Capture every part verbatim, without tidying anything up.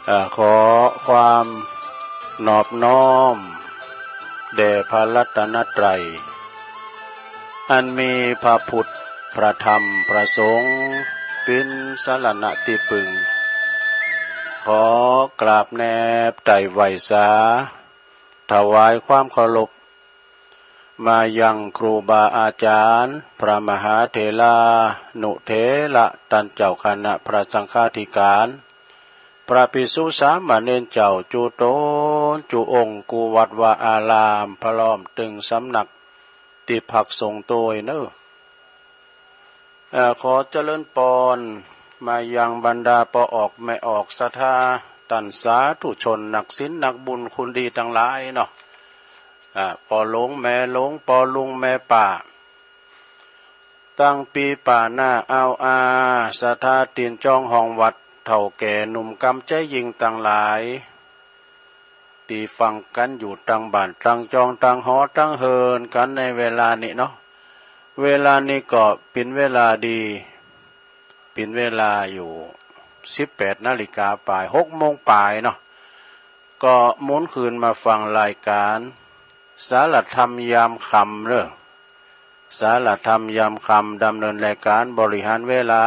เอ่อ ขอความนอบน้อมแด่พระรัตนตรัย อันมีพระพุทธ พระธรรม พระสงฆ์ เป็นสรณะที่พึ่ง ขอกราบแนบไตร่ไหว้สา ถวายความเคารพ มายังครูบาอาจารย์ พระมหาเถรานุเถระ ต้านเจ้าคณะพระสังฆาธิการ พระภิกษุสามเณรเจ้า จุตนจุองค์ กู้วัดวาอาราม พร้อมตึงสำนัก ตี้พักสงฆ์ตวยเน่อ เอ่อ ขอเจริญปอน มายังบรรดาป้อออกแม่ออกศรัทธา ต้านสาธุชน นักศีลนักบุญคุณดีตังหลายเนาะ อ่า ป้อหลวงแม่หลวง ป้อลุงแม่ป้า ตังปี้ป้าน้าอาวอา ศรัทธาตี้จองห้องวัด เฒ่าแก่หนุ่มกำใจยิ่งตังหลาย ตี้ฟังกั๋นอยู่ตังบ้านตังจองตังหอตังเฮินกั๋นในเวลานี้เนาะ เวลานี้ก็เป๋นเวลาดี เป๋นเวลาอยู่สิบแปดนาฬิกาป๋าย หกโมงป๋ายเนาะ ก็หมุนคืนมาฟังรายการ สารธรรมยามค่ำเน่อ สารธรรมยามค่ำ ดำเนินรายการบริหารเวลา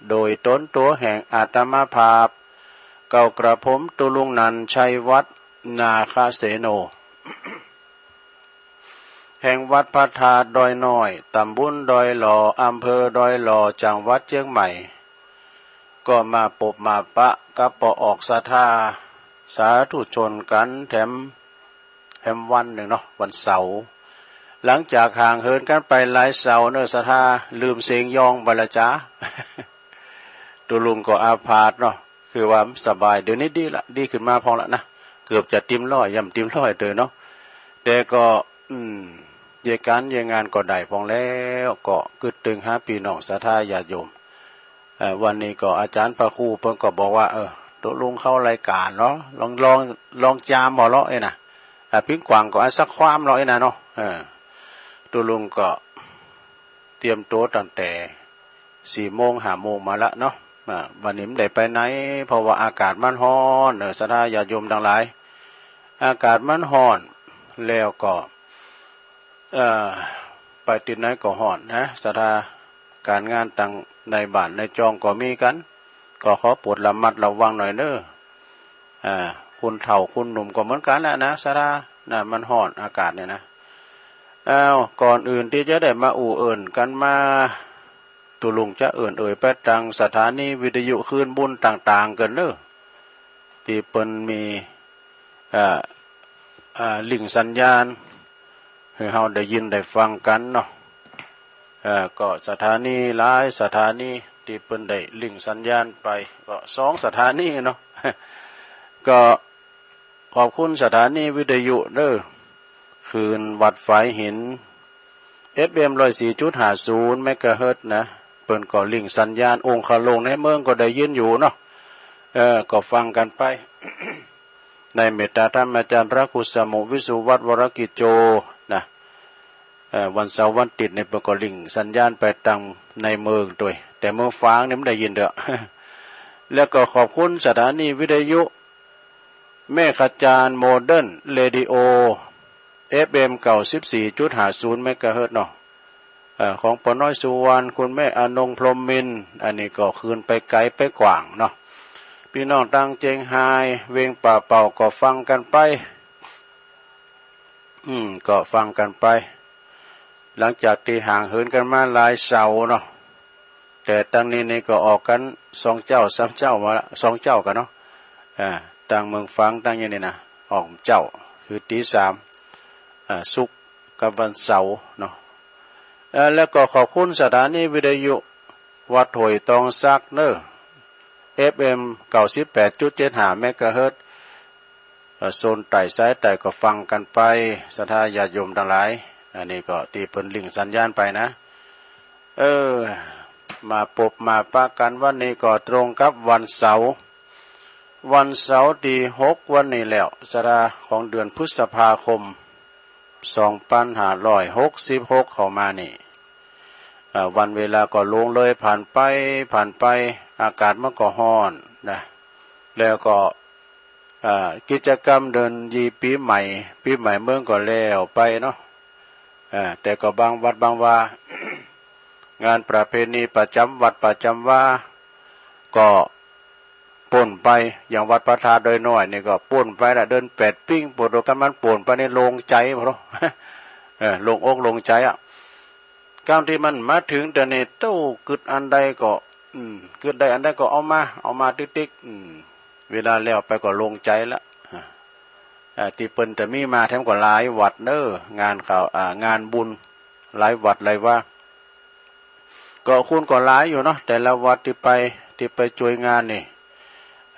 โดยต๋นตั๋วแห่งอาตมาภาพ เก้ากระผมตุ๊ลุงนันท์ ชัยวัฒน์ นาคเสโน แห่งวัดพระธาตุดอยน้อย ตำบลดอยหล่อ อำเภอดอยหล่อ จังหวัดเจียงใหม่ ก็มาปบมาปะกับป้อออกศรัทธา สาธุชนกั๋นแถม แถมวันนึ่งเนาะ วันเสาร์ หลังจากห่างเหินกั๋นไปหลายเสาร์เน่อศรัทธา ลืมเสียงยองไปละจ๊า ตุ๊ลุงก็อาพาธเนาะ คือว่าบ่สบาย เดี๋ยวนี้ดีละ ดีขึ้นมาพ่องละนะ เกือบจะเต็มร้อย ย่ำเต็มร้อยเต๊อะเนาะ แต่ก็ อืม เยียะก๋านเยียะงานก็ได้พ่องแล้ว ก็กึ๊ดตึงหาปี้น้องศรัทธาญาติโยม เอ่อ วันนี้ก็อาจ๋ารย์พระครูเปิ้นก็บอกว่า เออ ตุ๊ลุงเข้ารายการเนาะ ลอง ลอง ลองจามบ่เลาะเอ้ยนะ อ่า ปิ้งกว่างก็เอาสักความเลาะเอ้ยนะเนาะ เออ ตุ๊ลุงก็เตรียมตั๋วตั้งแต่สี่โมงห้าโมงมาละเนาะ อ่า วันนี้บ่ได้ไปไหน เพราะว่าอากาศมันฮ้อนเน่อศรัทธาญาติโยมตังหลาย อากาศมันฮ้อน แล้วก็ เอ่อ ไปตี้ไหนก็ฮ้อนนะศรัทธา ก๋านงานตังในบ้านในจองก็มีกั๋น ก็ขอโปรดระมัดระวังหน่อยเน่อ อ่า คนเฒ่าคนหนุ่มก็เหมือนกั๋นแหละนะศรัทธา นะ มันฮ้อนอากาศเนี่ยนะ อ้าว ก่อนอื่นตี้จะได้มาอู้เอิ้นกั๋นมา ตุ๊ลุงจะเอิ้นเอ่ยไปตังสถานีวิทยุคลื่นบุญต่างๆ กั๋นเน่อ ตี้เปิ้นมี อ่า อ่า ลิงก์สัญญาณ หื้อเฮาได้ยินได้ฟังกั๋นเนาะ เอ่อ ก็สถานีหลายสถานีตี้เปิ้นได้ลิงก์สัญญาณไป ก็สองสถานีเนาะ ก็ขอบคุณสถานีวิทยุเน่อ คลื่นวัดฝายหิน เอฟเอ็ม ร้อยสี่จุดห้าศูนย์ เมกะเฮิรตซ์นะ เปิ้นก็ลิงก์สัญญาณ องคาโลงในเมืองก็ได้ยินอยู่เนาะ เออ ก็ฟังกั๋นไป ในเมตตาธรรมาจารย์พระครูสมุวิสุวัฒน์วรกิจโจนะ เอ่อ วันเสาร์วันอาทิตย์นี่เปิ้นก็ลิงก์สัญญาณไปตังในเมืองตวย แต่เมืองฝางนี่บ่ได้ยินเต๊อะ แล้วก็ขอบคุณสถานีวิทยุแม่ขจารโมเดิร์นเรดิโอ เอฟเอ็ม เก้าสิบสี่จุดห้าศูนย์ เมกะเฮิรตซ์เนาะ เอ่อ ของป้อน้อยสุวรรณ คุณแม่อนงพรหมมินทร์ อันนี้ก็คลื่นไปไกลไปกว้างเนาะ ปี้น้องตังเจียงฮาย เวียงป่าเป่าก็ฟังกั๋นไป อืม ก็ฟังกั๋นไป หลังจากตี้ห่างเหินกั๋นมาหลายเสาร์เนาะ แต่ตังนี้นี่ก็ออกกั๋นสองเจ้าสามเจ้ามาละ สองเจ้ากั๋นเนาะ อ่า ตังเมืองฝางตังอย่างนี้นะ ออกเจ้า คือตีสาม อ่า ศุกร์กับวันเสาร์เนาะ เอ่อ แล้วก็ขอบคุณสถานีวิทยุวัดห้วยตองสักเน่อ เอฟเอ็ม เก้าสิบแปดจุดเจ็ดห้า เมกะเฮิรตซ์ เอ่อ โซนใต้สายใต้ก็ฟังกั๋นไป ศรัทธาญาติโยมตังหลาย อันนี้ก็ตี้เปิ้นลิงก์สัญญาณไปนะ เออ มาปบมาปะกั๋นวันนี้ก็ตรงกับวันเสาร์ วันเสาร์ตี้หกวันนี้แล้ว ศรัทธา ของเดือนพฤษภาคม สองพันห้าร้อยหกสิบหก เข้ามานี่ เอ่อ วันเวลาก็ล่วงเลยผ่านไป ผ่านไป อากาศมันก็ฮ้อนนะ แล้วก็ อ่า กิจกรรมเดินยีปีใหม่ ปีใหม่เมืองก็แล้วไปเนาะ อ่า แต่ก็บางวัดบางวา งานประเพณีประจำวัดประจำวา ก็ป่นไป อย่างวัดพระธาตุดอยน้อยนี่ก็ป่นไปละ เดินแปดปิ้ง ปวดหัวกันมันป่นไปในโล่งใจพอ เออ โล่งอกโล่งใจอ่ะ กำที่มันมาถึงแต่นี่เต้ากึดอันใดก็ อืม กึดได้อันใดก็เอามา เอามาติ๊กๆ อืม เวลาแล้วไปก็โล่งใจละ อ่า อ่า ที่เปิ้นจะมีมาแถมก็หลายวัดเน้อ งานเขา อ่า งานบุญ หลายวัดหลายวา ก็คนก็หลายอยู่เนาะ แต่ละวัดที่ไป ที่ไปช่วยงานนี่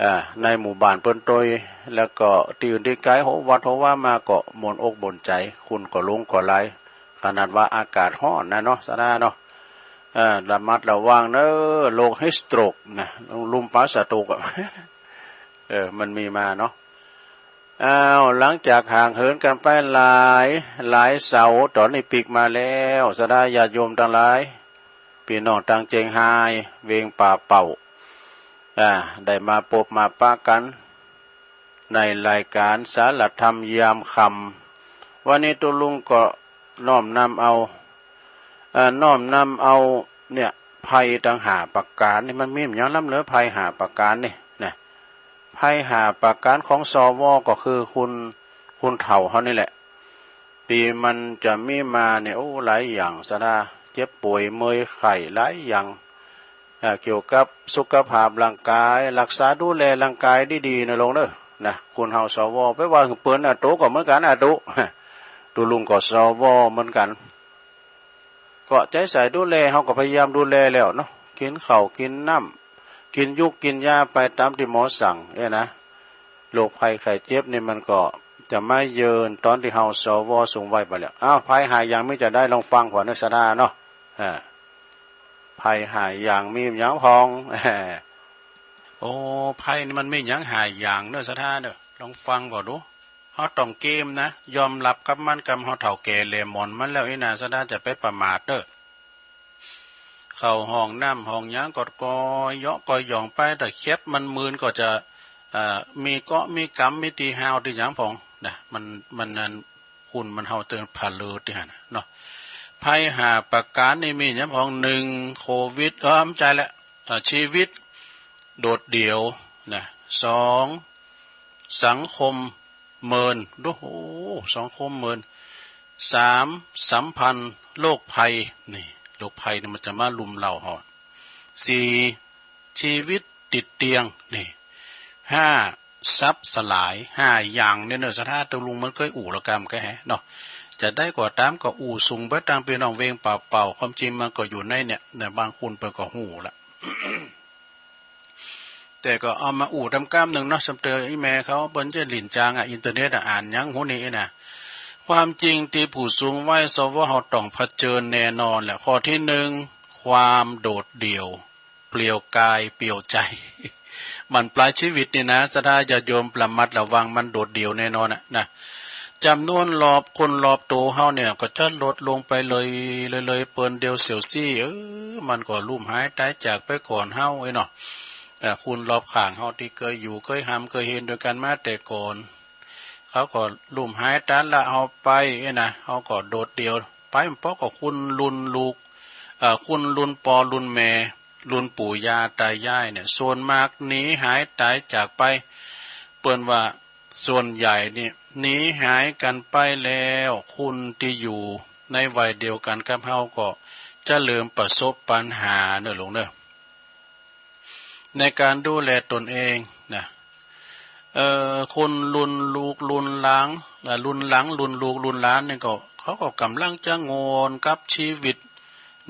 อ่า ในหมู่บ้านเปิ้นโตย แล้วก็ที่อื่นที่ไกล โห วัดโหวามาก็ม่วนอกม่วนใจ คนก็หลงก็หลาย ขนาดว่าอากาศร้อนนะเนาะ สาธาเนาะ เออ ระมัดระวังเน้อ โรค heat stroke นะ ลุ่มปราสาทโตกอะ เออ มันมีมาเนาะ อ้าว หลังจากห่างเหินกันไปหลาย หลายเสาร์ ตอนนี้ปีกมาแล้ว สาธาญาติโยมทั้งหลาย พี่น้องทางเจียงฮาย เวียงป่าเป่า อ่า ได้มาพบมาปะกัน ในรายการสารธรรมยามค่ำ วันนี้ตุ๊ลุงก็น้อมนำเอา เอ่อ น้อมนำเอา เนี่ย ภัยตังห้าประการนี่ มันมีอย่างล้ำเหลือ ภัยห้าประการนี่นะ ภัยห้าประการของ สว ก็คือคน คนเฒ่าเฮานี่แหละ ที่มันจะมีมาเนี่ย โอ้ หลายอย่าง สาธา เจ็บป่วยเมื่อยไข้หลายอย่าง อ่า เกี่ยวกับสุขภาพร่างกาย รักษาดูแลร่างกายดีๆ นะหลวงเด้อ นะ คนเฮา สว ไปว่าเปิ้น อ่ะ ตุ๊ก็เหมือนกัน อ่ะ ตุ๊ ตุ๊ลุงก็ สว เหมือนกัน ก็ใจใส่ดูแล เฮาก็พยายามดูแลแล้วเนาะ กินข้าวกินน้ำ กินยุกกินยาไปตามที่หมอสั่งเนี่ยนะ โรคภัยไข้เจ็บนี่มันก็จะมาเยือนตอนที่เฮา สว สูงวัยไปแล้ว อ้าว ภัยห้าอย่างมีจะใด ลองฟังขวัญนึกสาธาเนาะ อ่า ภัยห้าอย่างมีหยังพ่อง โอ้ ภัยนี่มันมีหยังห้าอย่างเน้อ สาธาเน้อ ลองฟังก่อนดู เฮาต้องเกมนะ ยอมรับกับมัน กำเฮาเฒ่าแก่แหล่หมอนมันแล้วนี่นะ สาธาจะไปประมาทเน้อ เข้าห้องน้ำห้องหยังก็ ก็เยาะก็หย่องไป แต่แคบมันมืนก็จะ เอ่อ มีเกาะมีกำ มีตีห้าวตีหยังพ่องนะ มัน มันนั่น คุณมันเฮาเติมผาเลิดที่หั่นน่ะเนาะ ภัยห้าประการนี่มีหยังพ่อง หนึ่ง โควิด เออ บ่ใจ้ละ อ่า ชีวิตโดดเดี่ยวนะ สอง สังคมเมิน โอ้โห สังคมเมิน สาม สัมพันธ์โรคภัย นี่ โรคภัยนี่มันจะมาลุมเร้าเฮา สี่ ชีวิตติดเตียง นี่ ห้า ทรัพย์สลาย ห้าอย่างเนี่ยเนอะ สาธาตุ๊ลุงมันเคยอู้ละกำก็แฮะเนาะ จะใดก็ตามก็อู้สูงไปตางพี่น้องเวียงป่าเป่า ความจริงมันก็อยู่ในเนี่ย ในบางคนเปิ้นก็ฮู้ละ แต่ก็เอามาอู้ตำกำหนึ่งเนาะ สำเตออีแม่เขาเปิ้นจะหลิ้นจางอ่ะ อินเทอร์เน็ตอ่ะ อ่านหยังฮู้นี่นะ ความจริงที่ผู้สูงวัย สว เฮาต้องเผชิญแน่นอนแหละ ข้อที่หนึ่ง ความโดดเดี่ยว เปลี่ยวกายเปลี่ยวใจ บั้นปลายชีวิตนี่นะ สาธาญาติโยมระมัดระวัง มันโดดเดี่ยวแน่นอนน่ะนะ จำนวนรอบคนรอบตัวเฮาเนี่ยก็จะลดลงไปเลย เลย เลย เปิ้นเดียวเสียวซี่ เออ มันก็ลุ่มหายตายจากไปก่อนเฮาไอ้เนาะ เอ่อ คนรอบข้างเฮาที่เคยอยู่เคยหำเคยเห็นด้วยกันมาแต่ก่อน เขาก็ลุ่มหายตายละเฮาไปไอ้นะ เฮาก็โดดเดี่ยวไป ปอก็คนรุ่นลูก เอ่อ คนรุ่นปอรุ่นแม่ รุ่นปู่ย่าตายายเนี่ย ส่วนมากหนีหายตายจากไป เปิ้นว่าส่วนใหญ่นี่หนีหายกันไปแล้ว คนที่อยู่ในวัยเดียวกันกับเฮาก็จะเริ่มประสบปัญหาเนอะหลวงเนอะ ในการดูแลตนเองนะ เอ่อ คนรุ่นลูกรุ่นหลาน เอ่อ รุ่นหลังรุ่นลูกรุ่นหลานนี่ก็ เขาก็กำลังจะโงนกับชีวิต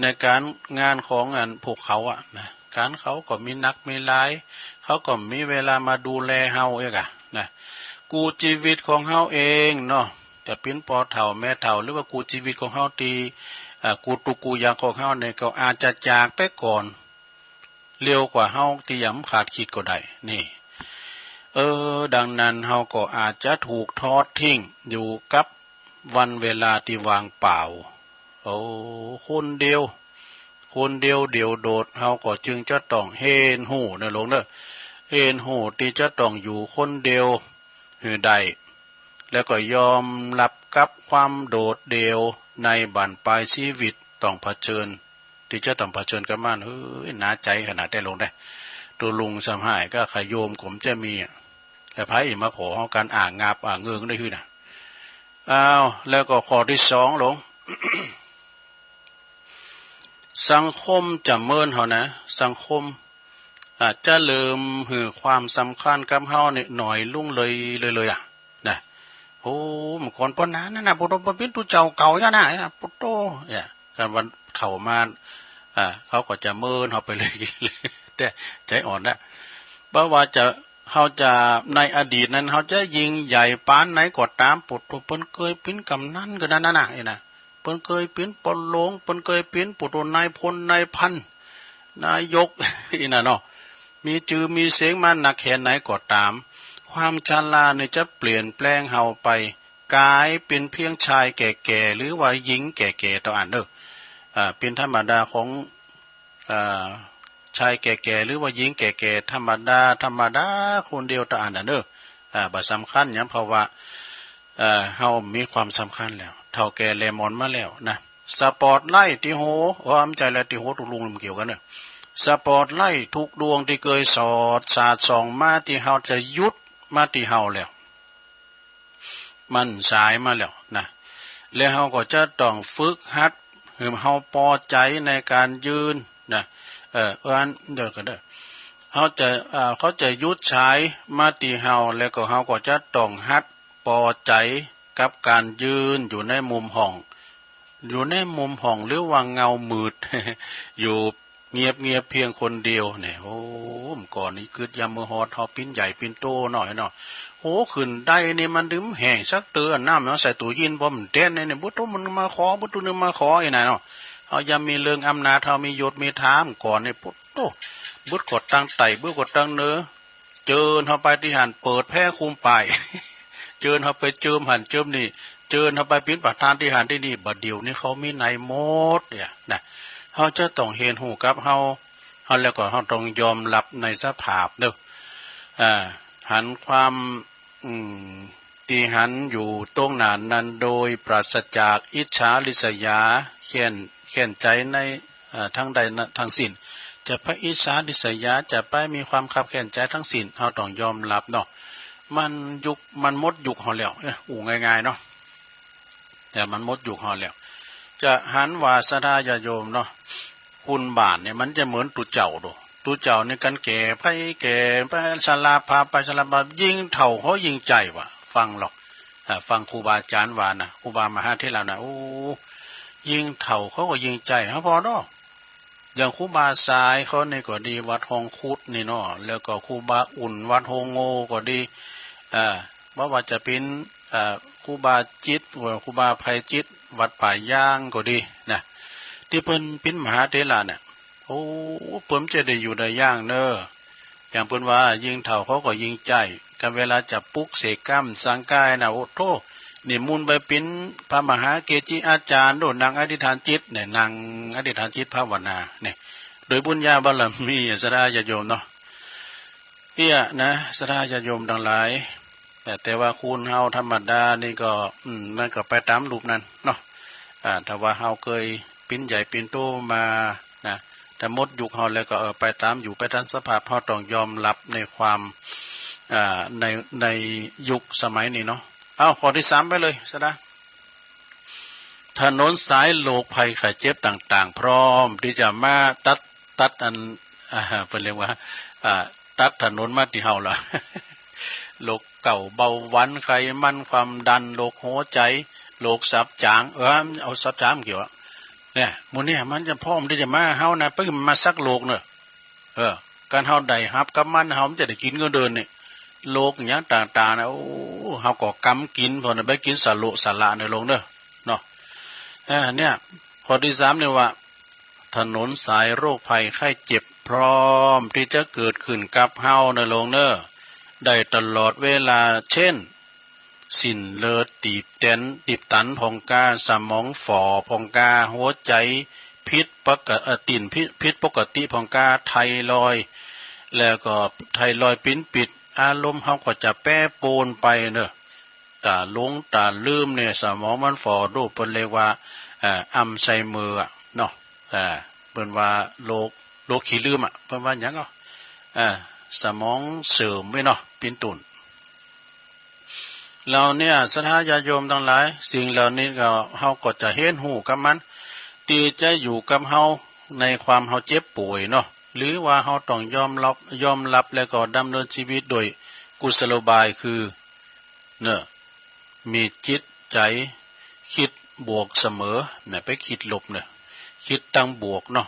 ในการงานของอันพวกเขาอะนะ การเขาก็มีหนักมีหลาย เขาก็มีเวลามาดูแลเฮาเองอะนะ กู้ชีวิตของเฮาเองเนาะ จะเป็นปอเฒ่าแม่เฒ่า หรือว่ากู้ชีวิตของเฮาที่ เอ่อ กู้ตุ๊กกู้ยากของเฮาเนี่ยก็อาจจะจากไปก่อน เร็วกว่าเฮาที่ยังบ่คาดคิดก็ได้ นี่ เออ ดังนั้นเฮาก็อาจจะถูกทอดทิ้งอยู่กับวันเวลาที่ว่างเปล่า โอ้ คนเดียว คนเดียวเดี่ยวโดด เฮาก็จึงจะต้องเฮียนฮู้เนอะหลวงเนอะ เฮียนฮู้ที่จะต้องอยู่คนเดียว หื้อได้ แล้วก็ยอมรับกับความโดดเดี่ยวในบั้นปลายชีวิตต้องเผชิญ ที่จะต้องเผชิญกับมัน เฮ้ย หนักใจขนาดได้ลงได้ ตัวลุงสำหายก็ขยมกลมจะมีอะ แล้วไผมาโผล่เฮากันอ่างงับอ่างเงิงได้หื้อนะ อ้าว แล้วก็ข้อที่สองลง สังคมจะเมินเฮานะ สังคม อาจจะเริ่มหื้อความสำคัญกับเฮานี่น้อยลงเลยเลยเลยอะนะ โอ้ เมื่อก่อนปานนั้นนะ ปุตโต ปานเป็นตุ๊เจ้าเก่าอย่างนั้นนะ ปุตโต เนี่ย การวันเฒ่ามา อ่า เขาก็จะเมินเฮาไปเลย แต่ใจอ่อนนะ เพราะว่าจะ เฮาจะ ในอดีตนั้น เฮาจะยิ่งใหญ่ปานไหนก็ตาม ปุตโต เปิ้นเคยเป็นกำนันก็นั่นน่ะนะ ไอ้นะ เปิ้นเคยเป็นปอหลวง เปิ้นเคยเป็นปุตโต นายพล นายพัน นายก อีน่ะเนาะ มีจื่อมีเสียงมานักแค่ไหนก็ตาม ความชราเนี่ยจะเปลี่ยนแปลงเฮาไป กลายเป็นเพียงชายแก่ๆ หรือว่าหญิงแก่ๆ เต้าอั้นเด้อ อ่า เป็นธรรมดาของ อ่า ชายแก่ๆ หรือว่าหญิงแก่ๆ ธรรมดา ธรรมดา คนเดียว เต้าอั้นน่ะเด้อ อ่า บ่สำคัญหยัง เพราะว่า เอ่อ เฮามีความสำคัญแล้ว เฒ่าแก่แลหมอนมาแล้วนะ สปอตไลท์ตี้หัว เออ บ่ใจ้แล้ว ตี้หัวตุ๊ลุงนี่มันเกี่ยวกันเนอะ สปอตไลท์ทุกดวงที่เคยสอดสาดส่องมาตี้เฮาจะหยุดมาตี้เฮาแล้ว มันสายมาแล้วนะ แล้วเฮาก็จะต้องฝึกหัดหื้อเฮาปอใจ๋ในการยืนนะ เออ เออ อันเดียวกันเด้อ เฮาจะ เอ่อ เขาจะหยุดสายมาตี้เฮา แล้วก็เฮาก็จะต้องหัดปอใจ๋กับการยืนอยู่ในมุมห้อง อยู่ในมุมห้องหรือว่าเงามืด อยู่เงียบๆ เพียงคนเดียวเนี่ย โอ้ เมื่อก่อนนี้กึ๊ดยามมื้อฮอดเฮาปิ้นใหญ่ปิ้นโตหน่อยเนาะ โอ้ ขึ้นได้นี่มันดื่มแห้งสักเตื้อ น้ำเนาะ ใส่ตู้เย็น บ่มันแดนเนี่ย บ่ต้องมันมาขอ บ่ต้องนึงมาขอ อีน่ะเนาะ เฮายังมีเรื่องอำนาจ เฮามียศมีฐาน ก่อนนี่ โอ้ บึดกดตังไต่ บึดกดตังเหนือ เจิญเฮาไปตี้หั้น เปิดแพร่คุมไป เจิญเฮาไปเจิมหั้นเจิมนี่ เจิญเฮาไปปิ้นประธานตี้หั้นตี้นี่ บ่าเดี่ยวนี้เขามีนายหมดเนี่ยนะ เฮาจะต้องเห็นฮู้กับเฮา เฮาแล้วก็เฮาต้องยอมรับในสภาพเด้อ อ่า หันความ อืม ตี้หันอยู่ตรงหน้านั้นโดยปราศจากอิจฉาริษยา แค้น แค้นใจ๋ใน เอ่อ ทั้งใดนะ ทั้งสิ้น จะไปอิจฉาริษยา จะไปมีความคับแค้นใจ๋ทั้งสิ้น เฮาต้องยอมรับเนาะ มันยุค มันหมดยุคเฮาแล้ว เอ้ย อู้ง่ายๆ เนาะ แต่มันหมดยุคเฮาแล้ว จะหันว่าศรัทธาญาติโยมเนาะ คนบ้านเนี่ยมันจะเหมือนตุ๊เจ้าโด ตุ๊เจ้านี่กันแก่ไปแก่ไป ชราภาพไปชราภาพ ยิ่งเฒ่าเขายิ่งใจ๋ว่ะ ฟังหรอก อ่า ฟังครูบาอาจารย์ว่านะ ครูบามหาเถระนะ โอ้ ยิ่งเฒ่าเขาก็ยิ่งใจ๋ เฮาพอเนาะ อย่างครูบาสายเขานี่ก็ดี วัดฮองคุดนี่เนาะ แล้วก็ครูบาอุ่น วัดโฮงโงก็ดี อ่า บ่ว่าจะเป็น อ่า ครูบาจิต หรือครูบาไพจิต วัดป่าย่างก็ดีนะ ตี้เปิ้นเป็นมหาเถระเนี่ย โอ้ เปิ้นจะได้อยู่ได้อย่างเนอะ อย่างเปิ้นว่ายิ่งเฒ่าเขาก็ยิ่งใจ๋ กันเวลาจะปลุกเสกกำสังกายนะ โอ้โธ่ นิมนต์ไปเป็นพระมหาเกจิอาจารย์โด นั่งอธิษฐานจิตเนี่ย นั่งอธิษฐานจิตภาวนาเนี่ย โดยบุญญาบารมี ศรัทธาญาติโยมเนาะ เอี้ยนะ ศรัทธาญาติโยมทั้งหลาย แต่ แต่ว่าคนเฮาธรรมดานี่ก็ อืม มันก็ไปต๋ามรูปนั้นเนาะ อ่า ถ้าว่าเฮาเคยปิ้นใหญ่ปิ้นโตมานะ แต่หมดยุคเฮาแล้วก็ เออ ไปต๋ามยุค ไปต๋ามสภาพ เฮาต้องยอมรับในความ อ่า ใน ในยุคสมัยนี้เนาะ เอาข้อตี้สามไปเลย ศรัทธา ถนนสายโรคภัยไข้เจ็บต่างๆ พร้อมตี้จะมาตัด ตัดอัน อ่า เปิ้นเรียกว่า อ่า ตัดถนนมาตี้เฮาละ โรคเกาต์ เบาหวาน ไขมัน ความดัน โรคหัวใจ๋ โรคสับจ๋าง เออ เอาสับจ๋างมาเกี่ยวอะ เนี่ย หมู่เนี่ยมันจะพร้อมตี้จะมาเฮานะ ไปมาสักโรคเนอะ เออ การเฮาได้ฮับกับมัน เฮามันจะได้กินเงินเดือนนี่ โรคหยังต่างๆ นะ โอ้ เฮาก็กำกิ๋น พอนะ ไปกิ๋นสะโละสะหละในโรงเด้อ เนาะ เออ เนี่ย ข้อตี้สามเนี่ยว่า ถนนสายโรคภัยไข้เจ็บพร้อมตี้จะเกิดขึ้นกับเฮาในโรงเด้อ ได้ตลอดเวลา เช่น สิ้นเลือดตีบแตน ตีบตันผ่องกา สมองฝ่อผ่องกา หัวใจ๋ผิดปกติ เอ่อ เต้นผิด ผิดปกติผ่องกา ไทรอยด์ แล้วก็ไทรอยด์ปิ้นปิด อารมณ์เฮาก็จะแปรปรวนไปเนอะ ตาหลงตาลืมเนี่ย สมองมันฝ่อโด เปิ้นเรียกว่า เอ่อ อัลไซเมอร์อะเนาะ เอ่อ เปิ้นว่าโรค โรคขี้ลืมอะ เปิ้นว่าหยังก็ เอ่อ สมองเสื่อมไว้เนาะ ปิ้นตุ่น แล้วเนี่ย ศรัทธาญาติโยมทั้งหลาย สิ่งเหล่านี้ก็ เฮาก็จะเห็นฮู้กับมัน ที่จะอยู่กับเฮาในความเฮาเจ็บป่วยเนาะ หรือว่าเฮาต้องยอมรับ ยอมรับแล้วก็ดำเนินชีวิตโดยกุศโลบายคือ เนอะ มีจิตใจคิดบวกเสมอ เนี่ย ไปคิดลบเนี่ย คิดตังบวกเนาะ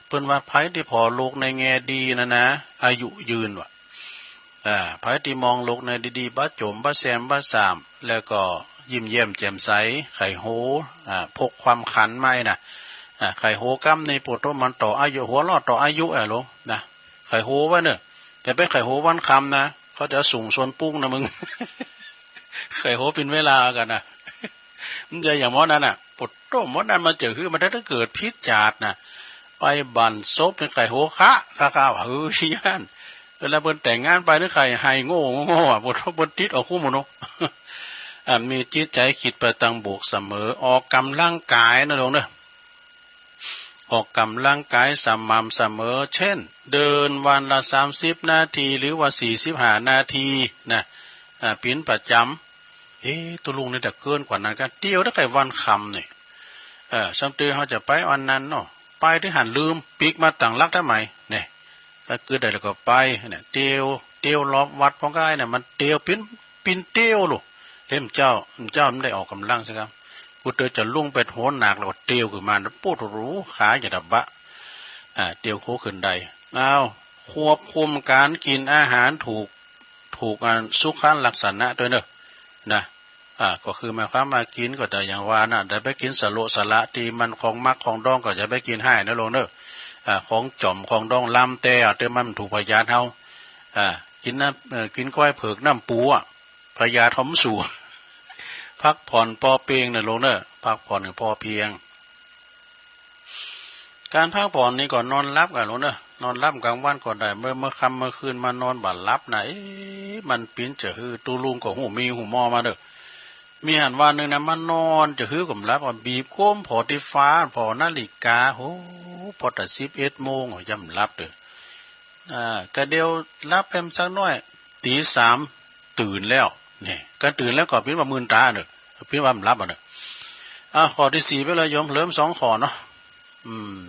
เปิ้นว่าไผที่ผ่อโลกในแง่ดีนะนะ อายุยืนว่ะ อ่า ไผที่มองโลกในดีๆ บ่จ๋มบ่แซมบ่สาม แล้วก็ยิ้มแย้มแจ่มใส ไข่โฮ อ่า พกความขันมาไอ้นะ อ่า ไข่โฮกำนี่ ปวดตัวมันต่ออายุ หัวเราะต่ออายุ อ่ะ หลวงนะ ไข่โฮไว้เนอะ แต่ไปไข่โฮวันคำนะ เขาจะส่งส่วนปุ้งนะมึง ไข่โฮเป็นเวลากันนะ มันจะอย่างหมอนั้นน่ะ ปวดตัวหมอนั้น มันจะหื้อ มันได้เกิดผิดจาดนะ ไปบั่นศพในไข่โฮคะ คะคะ ว่า เฮ้ย ย่าน เวลาเปิ้นแต่งงานไปนึกไข่ไห้โง่โง่อะ ปวดตัวเปิ้นติดเอาคู่หมดเนาะ อ่ะ มีจิตใจคิดไปตังบวกเสมอ ออกกำลังกายนะหลวงเนอะ ออกกำลังกายสม่ำเสมอ เช่น เดินวันละสามสิบนาที หรือว่าสี่สิบห้านาทีนะ อ่า ปิ้นประจ๋ำ เอ๊ะ ตุ๊ลุงนี่จะเกินกว่านั้นกัน เตียวได้ไข่วันคำนี่ เออ สามเตียวเฮาจะไปอันนั้นเนาะ ไปที่หันลืม ปิ๊กมาตังหลักทำไม เนี่ย ถ้าเกิดได้แล้วก็ไป เนี่ย เตียว เตียวรอบวัดพ่องกายเนี่ย มันเตียวปิ้น ปิ้นเตียวลูก เล่มเจ้า เจ้ามันได้ออกกำลังสิครับ กูเตอจะลุ่งไปโหนหนักแล้วก็เตียวขึ้นมา ปวดหูขาอย่าดับบะ อ่า เตียวโคขึ้นได้ อ้าว ควบคุมการกินอาหารถูก ถูกอันสุขลักษณะด้วยเนอะ นะ อ่า ก็คือหมายความว่ากินก็แต่อย่างว่านะ แต่ไปกินสะโละสะละที่มันของมักของดองก็จะไปกินให้นะหลวงเนอะ อ่า ของจ๋อมของดองลำแต่อ่ะ แต่มันถูกพยาธิเฮา อ่า กินน้ำ เอ่อ กินก้อยเผือกน้ำปูอ่ะ พยาธิเฮามันสูง พักผ่อนพอเพียงนะหลวงเนอะ พักผ่อนให้พอเพียง การพักผ่อนนี่ก็นอนหลับกันหลวงเนอะ นอนหลับกลางวันก็ได้ เมื่อ เมื่อค่ำเมื่อคืนมานอนบ่หลับนะ เอ๊ะ มันปิ้นจะหื้อ ตุ๊ลุงก็หูมีหูมอมาเด้อ มีหันวันหนึ่งนะ มานอนจะหื้อก็บ่หลับ ก็บีบก้มผ่อที่ฟ้า ผ่อนาฬิกา โห ผ่อแต่สิบเอ็ดโมง ยังบ่หลับเด้อ อ่า กะเดียวหลับแป๊มสักหน่อย ตีสามตื่นแล้ว เนี่ย ก็ตื่นแล้วก็ปิ้นว่ามื่นตาเนอะ ปิ้นว่าบ่หลับอ่ะเนอะ อ่ะ ข้อที่สี่ไปเลยโยม เหลือสองข้อเนาะ อืม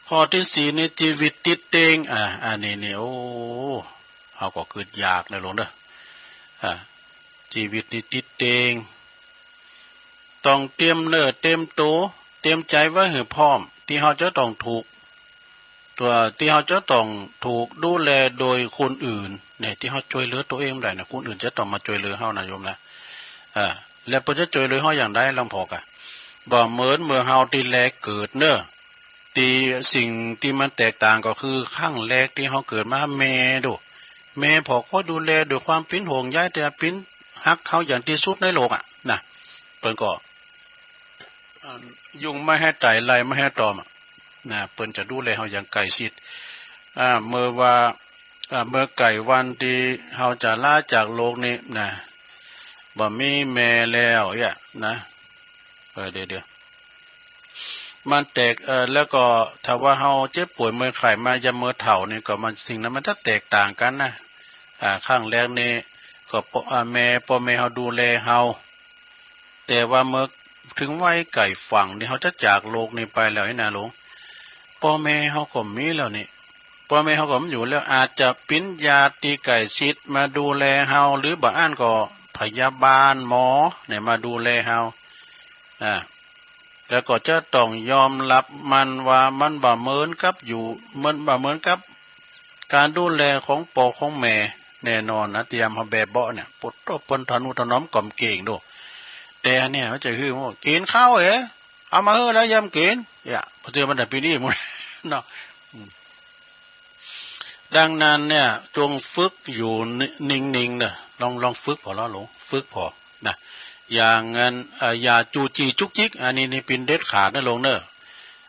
ข้อที่สี่นี่ ชีวิตติดเต็ง อ่า อันนี้นี่ โอ้ เฮาก็กึดอยากนะหลวงเด้อ อ่า ชีวิตนี่ติดเต็ง ต้องเตรียมเนื้อเตรียมตัว เตรียมใจไว้ให้พร้อม ที่เฮาจะต้องถูก ตัว ที่เฮาจะต้องถูกดูแลโดยคนอื่น เนี่ย ที่เฮาช่วยเหลือตัวเองบ่ได้นะ คนอื่นจะต้องมาช่วยเหลือเฮานะโยมนะ อ่า แล้วเปิ้นจะช่วยเหลือเฮาอย่างใด หลวงพ่อกะ บ่เหมือนเมื่อเฮาที่แรกเกิดเนอะ ที่สิ่งที่มันแตกต่างก็คือครั้งแรกที่เฮาเกิดมา แม่ดู แม่ผ่อคอยดูแลด้วยความปิ้นห่วงใย แต่ปิ้นฮักเฮาอย่างที่สุดในโลกอะนะ เปิ้นก็ อ่า ยุงไม่ให้ไต่ ไล่ไม่ให้ตอมอะ นะ เปิ้นจะดูแลเฮาอย่างใกล้ชิด อ่า เมื่อว่า อ่า เมื่อใกล้วันที่เฮาจะลาจากโลกนี้นะ บ่มีแม่แล้วเนี่ยนะ เออ เดี๋ยว เดี๋ยว มันแตก เอ่อ แล้วก็ถ้าว่าเฮาเจ็บป่วยเมื่อยไข้มายามเมื่อเฒ่านี่ก็มัน สิ่งนั้นมันจะแตกต่างกันนะ อ่า ครั้งแรกนี่ก็พ่อ อ่า แม่ พ่อแม่เฮาดูแลเฮา แต่ว่าเมื่อถึงวัยใกล้ฝั่งนี่เฮาจะจากโลกนี้ไปแล้วนี่นะหลวง พ่อแม่เฮาก็มีแล้วนี่ พ่อแม่เฮาก็บ่อยู่แล้ว อาจจะปิ้นญาติที่ใกล้ชิดมาดูแลเฮา หรือบางอันก็พยาบาลหมอเนี่ยมาดูแลเฮา อ่า แล้วก็จะต้องยอมรับมันว่ามันบ่เหมือนกับอยู่ มันบ่เหมือนกับการดูแลของพ่อของแม่แน่นอนนะ เตรียมเฮาแบบเบาะเนี่ย ปวดตัวเปิ้นทะนุถนอมกล่อมเกรงดู แต่อันเนี่ยมันจะหื้อว่ากินข้าวเอ๋ เอามาหื้อแล้วยามกิน เนี่ย พอเตือนมันได้ปีนี้หมดเนาะ อืม ดังนั้นเนี่ย จงฝึกอยู่นิ่งๆ เนอะ ลอง ลองฝึกผ่อละหลวง ฝึกผ่อนะ อย่างนั้น เอ่อ อย่าจู้จี้จุกจิก อันนี้นี่ปิ้นเด็ดขาดนะหลวงเนอะ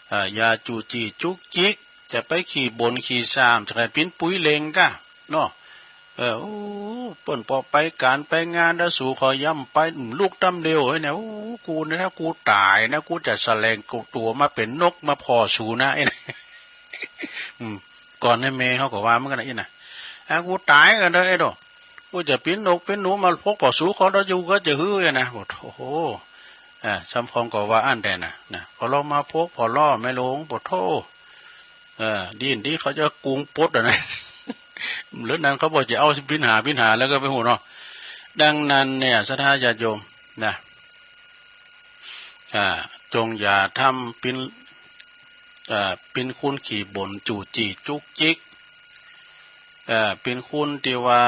เอ่อ อย่าจู้จี้จุกจิก จะไปขี้บ่นขี้ซ้ำ จะไปปิ้นปุ๋ยเล็งกะเนาะ เออ โอ้ เปิ้นปอไปก๋านไปงานแล้วสูขอย้ำไปลุกตำเดียวเอ้ยเนี่ย โอ้ กูเนี่ย ถ้ากูต๋ายนะ กูจะแสลงตัวมาเป๋นนกมาผ่อสูนะ ไอ้นะ อืม ก่อนในเมเขาก็ว่าเหมือนกันนะ ไอ้นะ อ่ะ กูต๋ายกันเด้อ ไอ้ดอก กูจะปิ้นนกปิ้นหนูมาพกผ่อสูเขา แล้วอยู่ก็จะหื้อ ไอ้นะ บอก โอ้โห อ่า ซ้ำคองก็ว่าอั้นแต่นะ นะ พอเรามาพกผ่อล่อแม่หลวง ปะโธ่ เออ ดีนดีเขาจะกุงปดอะนะ หรือนั้นเขาบอกจะเอาปิ้นหาปิ้นหาแล้วก็ไปหูเนาะ ดังนั้นเนี่ย ศรัทธาญาติโยมนะ อ่า จงอย่าทำปิ้น อ่า ปิ้นคนขี้บ่นจู้จี้จุกจิก อ่า ปิ้นคนที่ว่า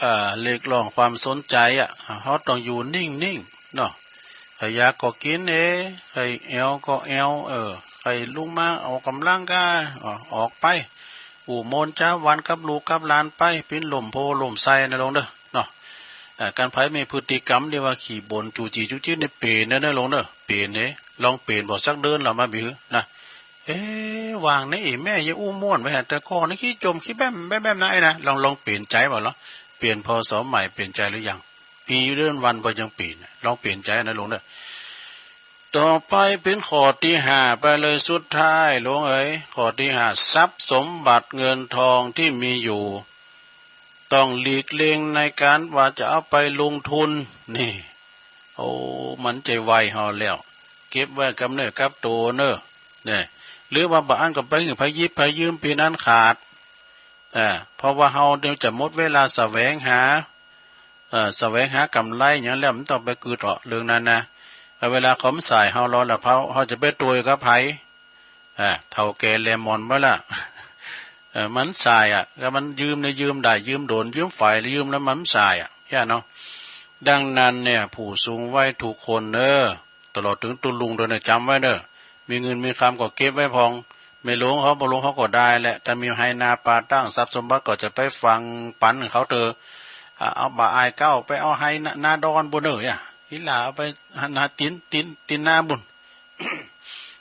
อ่า เรียกร้องความสนใจอะ เขาต้องอยู่นิ่งๆ เนาะ ใครอยากก็กินเอง ใครแอวก็แอว เออ ใครลุกมาออกกำลังกาย อ่ะ ออกไป อู้ม่วนจาวันกับลูกกับหลานไป ปิ้นลมโพลมไส้นะหลวงเด้อ เนาะ อ่า การใผมีพฤติกรรมที่ว่าขี้บ่นจู้จี้จุกจิกนี่เป๋นเด้อหลวงเด้อ เป๋นเด้ ลองเป๋นบอกสักเดือนละมา บ่หื้อนะ เอ๊ะ วางในอีแม่ยายอู้ม่วนไว้ฮะ แต่ก่อนนี่ขี้จมขี้แบ้มแบ้มแบ้มนะ ไอ้นะ ลอง ลองเป๋นใจบ่เหรอ เป๋น พ.ศ. ใหม่เป๋นใจหรือยัง ปีเดือนวันบ่ยังเป๋น ลองเป๋นใจนะหลวงเด้อ ต่อไปเป๋นข้อที่ห้าไปเลย สุดท้ายหลวงเอ๋ย ข้อที่ห้า ทรัพย์สมบัติเงินทองที่มีอยู่ ต้องหลีกเลี่ยงในการว่าจะเอาไปลงทุน นี่ โอ้ มันจะไหวเฮาแล้ว เก็บไว้กับเนื้อกับตัวเนอะ เนี่ย หรือว่าบ่อั้นก็ไปหื้อไผหยิบไผยืมเป๋นอันขาด อ่า เพราะว่าเฮาเนี่ยจะหมดเวลาแสวงหา เอ่อ แสวงหากำไรอย่างแล้ว มันต้องไปกึ๊ดเถาะเรื่องนั้นนะ เอาเวลาเขามาส่ายเฮาแล้ว แล้วเฮา เฮาจะไปตวยกับไผ อ่า เฒ่าแก่แลหมอนบ่ละ เออ มันส่ายอะ แล้วมันยืมเนี่ยยืมได้ ยืมโดน ยืมไผ ยืมแล้วมันส่ายอะ แค่เนาะ ดังนั้นเนี่ย ผู้สูงวัยทุกคนเนอะ ตลอดถึงตุ๊ลุงด้วยนะ จำไว้เนอะ มีเงินมีคำก็เก็บไว้พอง แม่หลวงเขา พ่อหลวงเขาก็ได้แหละ แต่มีไฮ่นาป่าตั้ง ทรัพย์สมบัติก็จะไปฝังปันเขาเถอะ อ่า เอาบ่าอ้ายเก้าไปเอาไฮ่นา นาดอนบุญเอ้ยอะ อีหล่าเอาไปหา หาตีน ตีน ตีนนาบุญ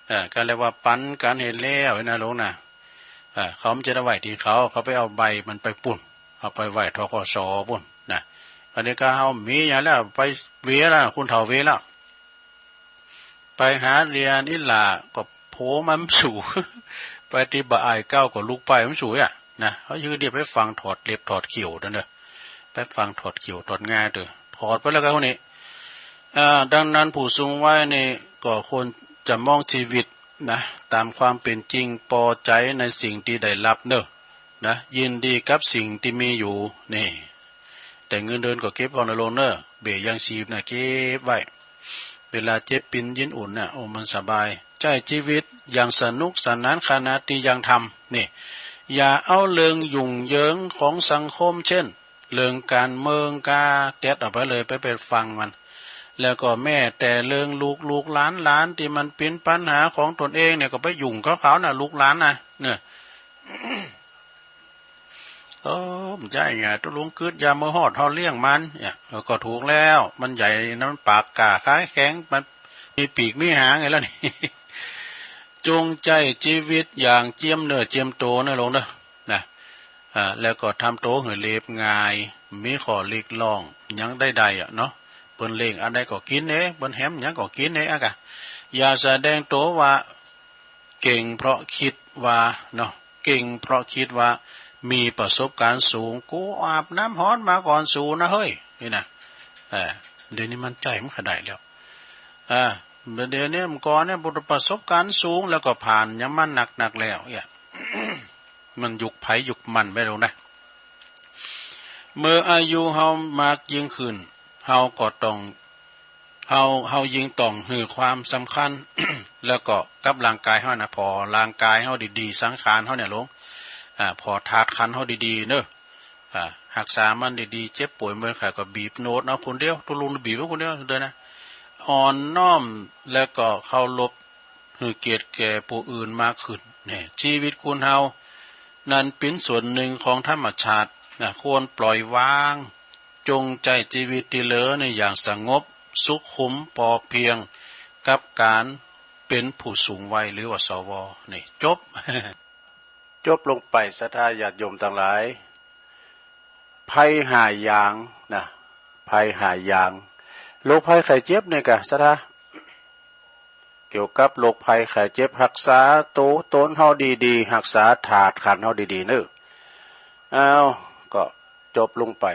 เออ ก็เรียกว่าปันกันเห็นแล้วนะหลวงนะ เออ เขามันจะได้ไหวที่เขา เขาไปเอาใบมันไปปุ้น เอาไปไหว ธ.ก.ส. ปุ้นนะ อันนี้ก็เฮามีอย่างแล้ว ไปเวียแล้ว คุณเฒ่าเวียแล้ว ไปหาเรียนอีหล่าก็โผมันสู่ ไปที่บ่าอ้ายเก้าก็ลุกไปมันสู่อ่ะนะ เขายืนเดียวไปฟังถอดเล็บถอดเขี้ยวเด้อเนอะ ไปฟังถอดเขี้ยวถอดงาเด้อ ถอดไปแล้วก็คนนี้ อ่า ดังนั้นผู้สูงวัยนี่ก็ควรจะมองชีวิตนะ ตามความเป็นจริง พอใจในสิ่งที่ได้รับเนอะ นะ ยินดีกับสิ่งที่มีอยู่ นี่ แต่เงินเดือนก็เก็บพองนะหลวงเนอะ เบี้ยยังชีพนะเก็บไว้ เวลาเจ็บปินยินอุ่นน่ะ โอ้ มันสบาย ใช้ชีวิตอย่างสนุกสนานขณะที่ยังทำ นี่ อย่าเอาเรื่องยุ่งเหยิงของสังคม เช่น เรื่องการเมืองกาแก๊ดออกไปเลย ไป ไปฟังมัน แล้วก็แม้แต่เรื่องลูกๆหลานๆที่มันเป็นปัญหาของตนเองเนี่ย ก็ไปยุ่งกับเขาน่ะ ลูกหลานน่ะ เนี่ย เออ มันใช่ไง ตุ๊ลุงกึ๊ดยามมื้อฮอดเฮาเลี้ยงมัน เนี่ย เออ ก็ถูกแล้ว มันใหญ่นะ มันปากกล้าขาแข็ง มันมีปีกมีหางไงแล้วนี่ จงใช้ชีวิตอย่างเจียมเนื้อเจียมตัวนะหลวงเนอะ นะ อ่า แล้วก็ทำตัวหื้อเรียบง่าย มีข้อเรียกร้องหยังใดๆอะเนาะ เปิ้นเลี้ยงอันใดก็กินเอง เปิ้นแหมหยังก็กินเองอะกะ อย่าแสดงตัวว่าเก่งเพราะคิดว่าเนาะ เก่งเพราะคิดว่ามีประสบการณ์สูง กูอาบน้ำฮ้อนมาก่อนสูนะเฮ้ย นี่นะ เออ เดี๋ยวนี้มันใจ้มันขนาดแล้ว อ่า เดี๋ยวนี้มันก่อนเนี่ยประสบการณ์สูงแล้วก็ผ่านหยังมานักๆแล้วเนี่ย มันยุคไผยุคมันไปแล้วนะ เมื่ออายุเฮามากยิ่งขึ้น เฮาก็ต้อง เฮา เฮายิ่งต้องหื้อความสำคัญ แล้วก็กับร่างกายเฮานะ ผ่อร่างกายเฮาดีๆ สังขารเฮาเนี่ยหลวง อ่า ผ่อธาตุขันธ์เฮาดีๆ เนอะ อ่า รักษามันดีๆ เจ็บป่วยเมื่อยไข้ก็บีบนวดเอาคนเดียว ตุ๊ลุงบีบเอาคนเดียวเด้อนะ อ่อนน้อมแล้วก็เคารพ หื้อเกียรติแก่ผู้อื่นมากขึ้น เนี่ย ชีวิตคนเฮานั้นเป็นส่วนหนึ่งของธรรมชาตินะ ควรปล่อยวาง จงใช้ชีวิตที่เหลือเนี่ยอย่างสงบ สุขุม พอเพียง กับการเป็นผู้สูงวัยหรือว่า สว นี่ จบ จบลงไป ศรัทธาญาติโยมทั้งหลาย ภัยห้าอย่างนะ ภัยห้าอย่าง โรคภัยไข้เจ็บนี่กะ ศรัทธา เกี่ยวกับโรคภัยไข้เจ็บ ฮักษาตัวตนเฮาดีๆ ฮักษาธาตุขันธ์เฮาดีๆ เนอะ อ้าว ก็จบลงไป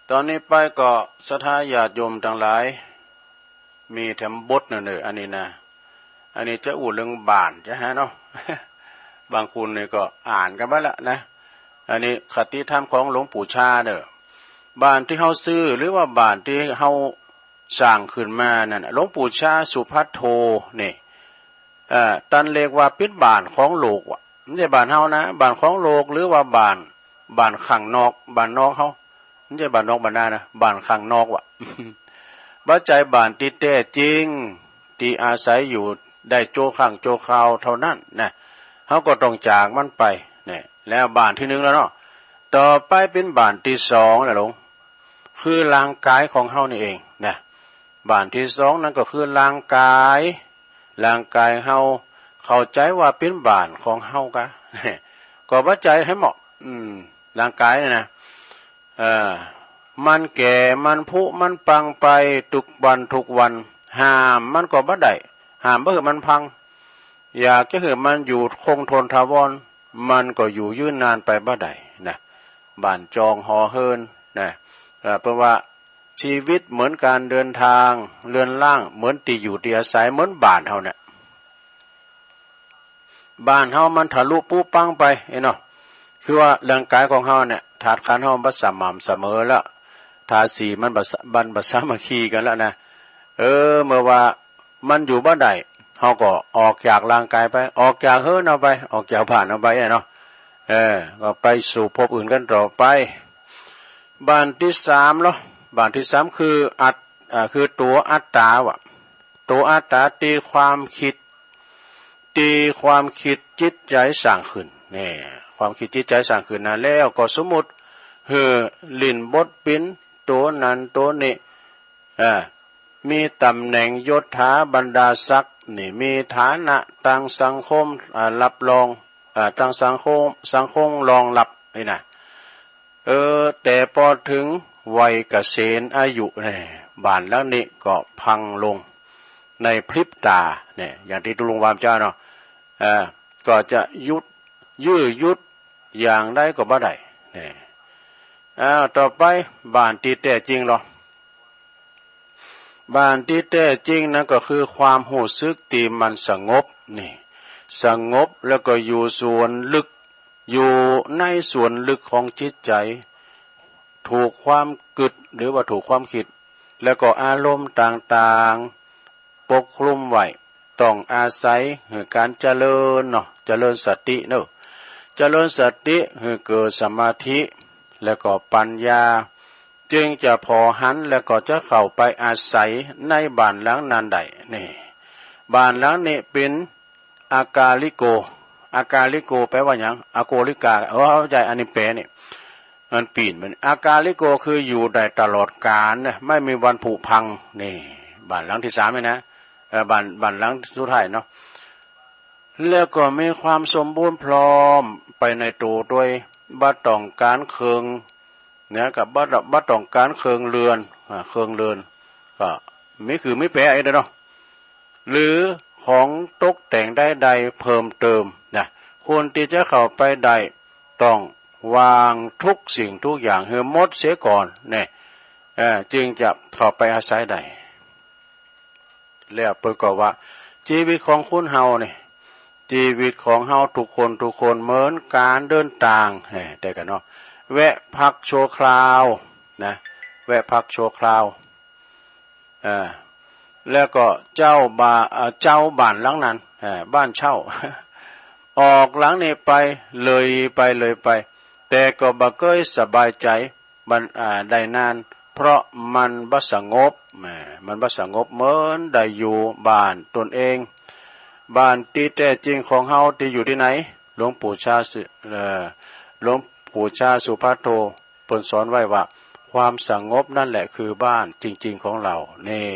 ตอนนี้ไปก็ ศรัทธาญาติโยมตังหลาย มีแถมบทหนึ่งเนอะ อันนี้นะ อันนี้จะอู้เรื่องบ้านจะฮะเนาะ บางคนนี่ก็อ่านกันไปละนะ อันนี้คติธรรมของหลวงปู่ชาเนอะ บ้านที่เฮาซื้อหรือว่าบ้านที่เฮาสร้างขึ้นมานั่นน่ะ หลวงปู่ชาสุภัทโทนี่ เอ่อ ตันเรียกว่าเป็นบ้านของโลกว่ะ ไม่ใช่บ้านเฮานะ บ้านของโลก หรือว่าบ้าน บ้านข้างนอก บ้านนอกเฮา ไม่ใช่บ้านนอกบ้านนานะ บ้านข้างนอกว่ะ บ่ใจ้บ้านที่แท้จริง ที่อาศัยอยู่ได้ชั่วครั้งชั่วคราวเท่านั้นนะ เฮาก็ต้องจากมันไป เนี่ย แล้วบ้านที่หนึ่งแล้วเนาะ ต่อไปเป็นบ้านที่สองนะหลวง คือร่างกายของเฮานี่เองนะ บ้านที่สองนั่นก็คือร่างกาย ร่างกายเฮาเข้าใจ้ว่าเป็นบ้านของเฮากะ ก็บ่ใจ้ให้เหมาะ อืม ร่างกายนี่นะ เออ มันแก่ มันผุ มันพังไปทุกวันทุกวัน ห้ามมันก็บ่ได้ ห้ามบ่หื้อมันพัง อยากจะหื้อมันอยู่คงทนถาวร มันก็อยู่ยืนนานไปบ่ได้นะ บ้านจองหอเฮินนะ เอ่อ เพราะว่าชีวิตเหมือนการเดินทาง เรือนร่างเหมือนที่อยู่ที่อาศัย เหมือนบ้านเฮาเนี่ย บ้านเฮามันทะลุผุพังไป เอ้ยเนาะ คือว่าร่างกายของเฮาเนี่ย ธาตุขันธ์เฮาบ่สม่ำเสมอแล้ว ธาตุสี่มันบ่สะ มันบ่สามัคคีกันแล้วนะ เออ เมื่อว่ามันอยู่บ่ได้ เฮาก็ออกจากร่างกายไป ออกจากเฮือนเฮาไป ออกจากบ้านเฮาไป เอ้ยเนาะ เออ ก็ไปสู่ภพอื่นกันต่อไป บ้านที่สามเหรอ บ้านที่สามคืออัต อ่า คือตั๋วอัตตาว่ะ ตั๋วอัตตาที่ความคิด ที่ความคิดจิตใจ๋สร้างขึ้น เนี่ย ความคิดจิตใจ๋สร้างขึ้นนะ แล้วก็สมมุติหื้อเล่นบทเป็นตั๋วนั้นตั๋วนี้ อ่า มีตำแหน่งยศถาบรรดาศักดิ์นี่ มีฐานะตางสังคม อ่า รับรอง อ่า ตางสังคม สังคมรองรับนี่นะ เออ แต่พอถึงวัยเกษียณอายุเนี่ย บ้านหลังนี้ก็พังลงในพริบตาเนี่ย อย่างที่ตุ๊ลุงว่าเมื่อกี้เนาะ เออ ก็จะยุด ยื้อยุดอย่างใดก็บ่ได้เนี่ย อ้าว ต่อไป บ้านที่แท้จริงเหรอ บ้านที่แท้จริงนั้นก็คือความรู้สึกที่มันสงบนี่ สงบแล้วก็อยู่ส่วนลึก อยู่ในส่วนลึกของจิตใจ๋ ถูกความกึ๊ดหรือว่าถูกความคิด แล้วก็อารมณ์ต่างๆ ปกคลุมไว้ ต้องอาศัยหื้อการเจริญเนาะ เจริญสติเนาะ เจริญสติหื้อเกิดสมาธิ แล้วก็ปัญญา จึงจะผ่อหัน แล้วก็จะเข้าไปอาศัยในบ้านหลังนั้นได้ นี่ บ้านหลังนี้เป็นอากาลิโก อากาลิโกแปลว่าหยัง อากาลิกา เออ เข้าใจ๋ อันนี้แปลนี่ มันปีนมัน อากาลิโกคืออยู่ได้ตลอดกาลนะ ไม่มีวันผุพัง นี่ บ้านหลังที่สามนี่นะ เอ่อ บ้าน บ้านหลังสุดท้ายเนาะ แล้วก็มีความสมบูรณ์พร้อมไปในตัวด้วย บ่ต้องการเครื่อง เนี่ย ก็บ่ บ่ต้องการเครื่องเรือน อ่า เครื่องเรือน ก็มีคือมีแปรไอ้เด้อเนาะ หรือของตกแต่งใดๆ เพิ่มเติมนะ คนที่จะเข้าไปได้ต้องวางทุกสิ่งทุกอย่างหื้อหมดเสียก่อนเนี่ย เอ่อ จึงจะเข้าไปอาศัยได้ แล้วเปิ้นก็ว่า ชีวิตของคนเฮานี่ ชีวิตของเฮาทุกคนทุกคนเหมือนการเดินทาง เอ้ย แต่กันเนาะ แวะพักชั่วคราวนะ แวะพักชั่วคราว เอ่อ แล้วก็เจ้าบ้า- เอ่อ เจ้าบ้านหลังนั้น เอ่อ บ้านเช่า ออกหลังนี้ไป เลยไป เลยไป แต่ก็บ่เกยสบายใจ๋ มัน อ่า ได้นาน เพราะมันบ่สงบ แหม มันบ่สงบเหมือนได้อยู่บ้านตนเอง บ้านที่แท้จริงของเฮาที่อยู่ที่ไหน หลวงปู่ชาสุ- เอ่อ หลวงปู่ชาสุภัทโท เปิ้นสอนไว้ว่า ความสงบนั่นแหละคือบ้านจริงๆของเรา นี่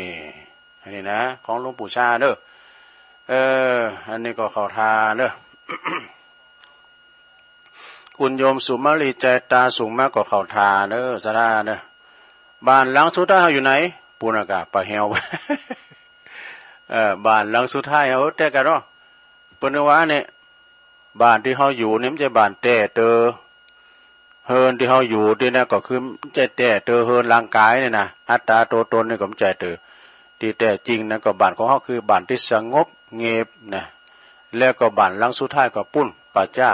อันนี้นะ ของหลวงปู่ชาเด้อ เออ อันนี้ก็เข้าท่าเด้อ คุณโยมสุมาลี ใจตา ส่งมาก็เข้าท่าเนอะ สาธาเนอะ บ้านหลังสุดท้ายเฮาอยู่ไหน ปูนากา ปะแฮว เออ บ้านหลังสุดท้ายเฮาแต่กันเนาะ เปิ้นว่าเนี่ย บ้านที่เฮาอยู่นี่มันจะบ้านแต้เตอ เฮือนที่เฮาอยู่ที่นั่นก็คือมันจะแต้เตอเฮือนร่างกายนี่นะ อัตตาตัวตนนี่ก็มันจะเตอ ที่แท้จริงนั้นก็บ้านของเฮาคือบ้านที่สงบเงียบนะ แล้วก็บ้านหลังสุดท้ายก็ปุ้นป่าช้า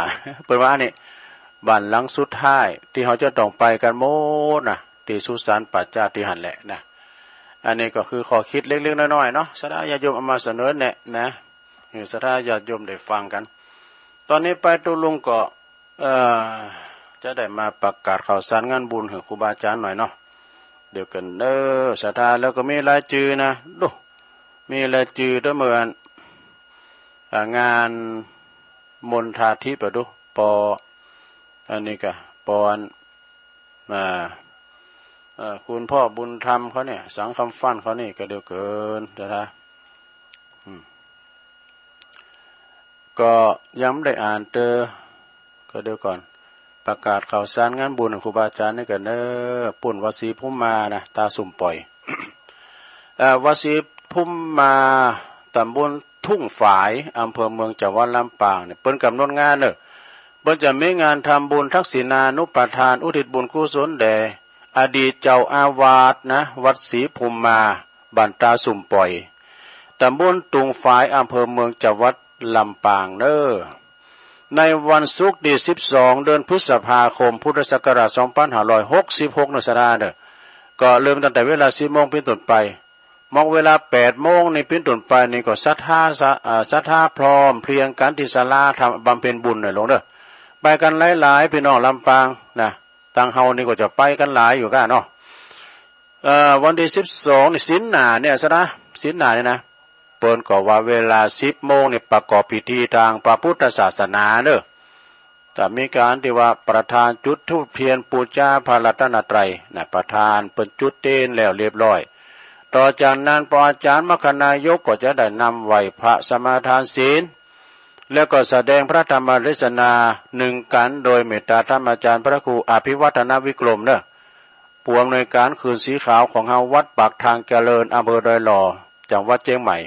เปิ้นว่าอันนี้ บ้านหลังสุดท้ายที่เฮาจะต้องไปกันหมดนะ ที่สุสานป่าช้าที่หั้นแหละนะ อันนี้ก็คือข้อคิดเล็กๆน้อยๆเนาะ สาธาญาติโยมเอามาเสนอแนะนะ ให้สาธาญาติโยมได้ฟังกัน ตอนนี้ไปตุลุงก็ เอ่อ จะได้มาประกาศข่าวสารงานบุญให้ครูบาอาจารย์หน่อยเนาะ เดี๋ยวกันเด้อ สาธา แล้วก็มีรายจื่อนะ ดู มีรายจื่อเด้อ เมื่ออัน อ่า งานมณฑาธิปะดู ปอ อันนี้กะ ปออัน อ่า เอ่อ คุณพ่อบุญธรรมเขาเนี่ย สังคำฟั่นเขานี่ก็เดียวเกิน สาธา อืม ก็ยังไม่ได้อ่านเตอ ก็เดี๋ยวก่อน ประกาศข่าวสารงานบุญของครูบาอาจารย์นี่กันเนอะ ปุ้นวัดศรีภูมิมานะ ตาสุ่มป่อย เอ่อ วัดศรีภูมิมา ตำบลทุ่งฝาย อำเภอเมือง จังหวัดลำปางเนี่ย เปิ้นกำหนดงานเนอะ เปิ้นจะมีงานทำบุญทักษิณานุปทาน อุทิศบุญกุศลแด่อดีตเจ้าอาวาสนะ วัดศรีภูมิมา บ้านตาสุ่มป่อย ตำบลทุ่งฝาย อำเภอเมือง จังหวัดลำปางเนอะ ในวันศุกร์ที่สิบสอง เดือนพฤษภาคม พุทธศักราชสองพันห้าร้อยหกสิบหก เนอะ สาธาเนอะ ก็เริ่มตั้งแต่เวลาสิบโมงเป็นต้นไป มอกเวลาแปดโมงนี่เป็นต้นไปนี่ก็ศรัทธาสะ อ่า ศรัทธาพร้อมเพรียงกันที่ศาลาทำบำเพ็ญบุญเนอะ หลวงเนอะ ไปกันหลายๆ พี่น้องลำปางนะ ตังเฮานี่ก็จะไปกันหลายอยู่ก้าเนาะ เอ่อ วันที่สิบสองนี่ศีลหน้าเนี่ย สาธา ศีลหน้าเนี่ยนะ เปิ้นก็ว่าเวลาสิบโมงนี่ประกอบพิธีตางพระพุทธศาสนาเนอะ จะมีการที่ว่าประธานจุดธูปเทียนปูชาพระรัตนตรัยนะ ประธานเปิ้นจุดเตียนแล้วเรียบร้อย ต่อจากนั้นพระอาจารย์มคคนายกก็จะได้นำไหว้พระสมาทานศีล แล้วก็แสดงพระธรรมเทศนาหนึ่งกันโดยเมตตาธรรมอาจารย์พระครูอภิวัฒนวิกรมเนอะ ผู้อำนวยการคืนสีขาวของเฮาวัดปากทางเจริญ อำเภอดอยหล่อ จังหวัดเชียงใหม่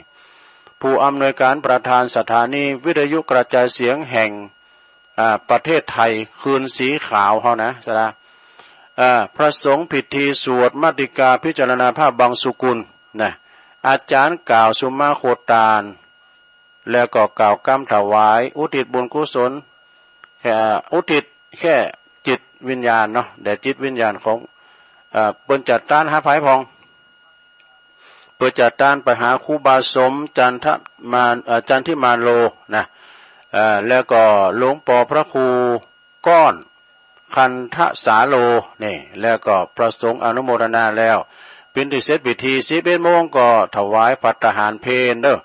ผู้อำนวยการประธานสถานีวิทยุกระจายเสียงแห่ง อ่า ประเทศไทย คืนสีขาวเฮานะ สาธา อ่า พระสงฆ์พิธีสวดมัตติกาพิจารณาพระบังสุกุลนะ อาจารย์กล่าวสุมาโคตาน แล้วก็กล่าวกำถวายอุทิศบุญกุศล เอ่อ อุทิศแค่จิตวิญญาณเนาะ แด่จิตวิญญาณของ เอ่อ เปิ้นจัดตานหาไผพอง เปิ้นจัดตานไปหาครูบาสมจันทมา เอ่อ จันทิมาโลนะ เอ่อ แล้วก็หลวงปอพระครูก้อน คันทสาโล นี่ แล้วก็พระสงฆ์อนุโมทนาแล้ว เป็นที่เสร็จพิธี สิบเอ็ดโมงก็ถวายภัตตาหารเพลเด้อ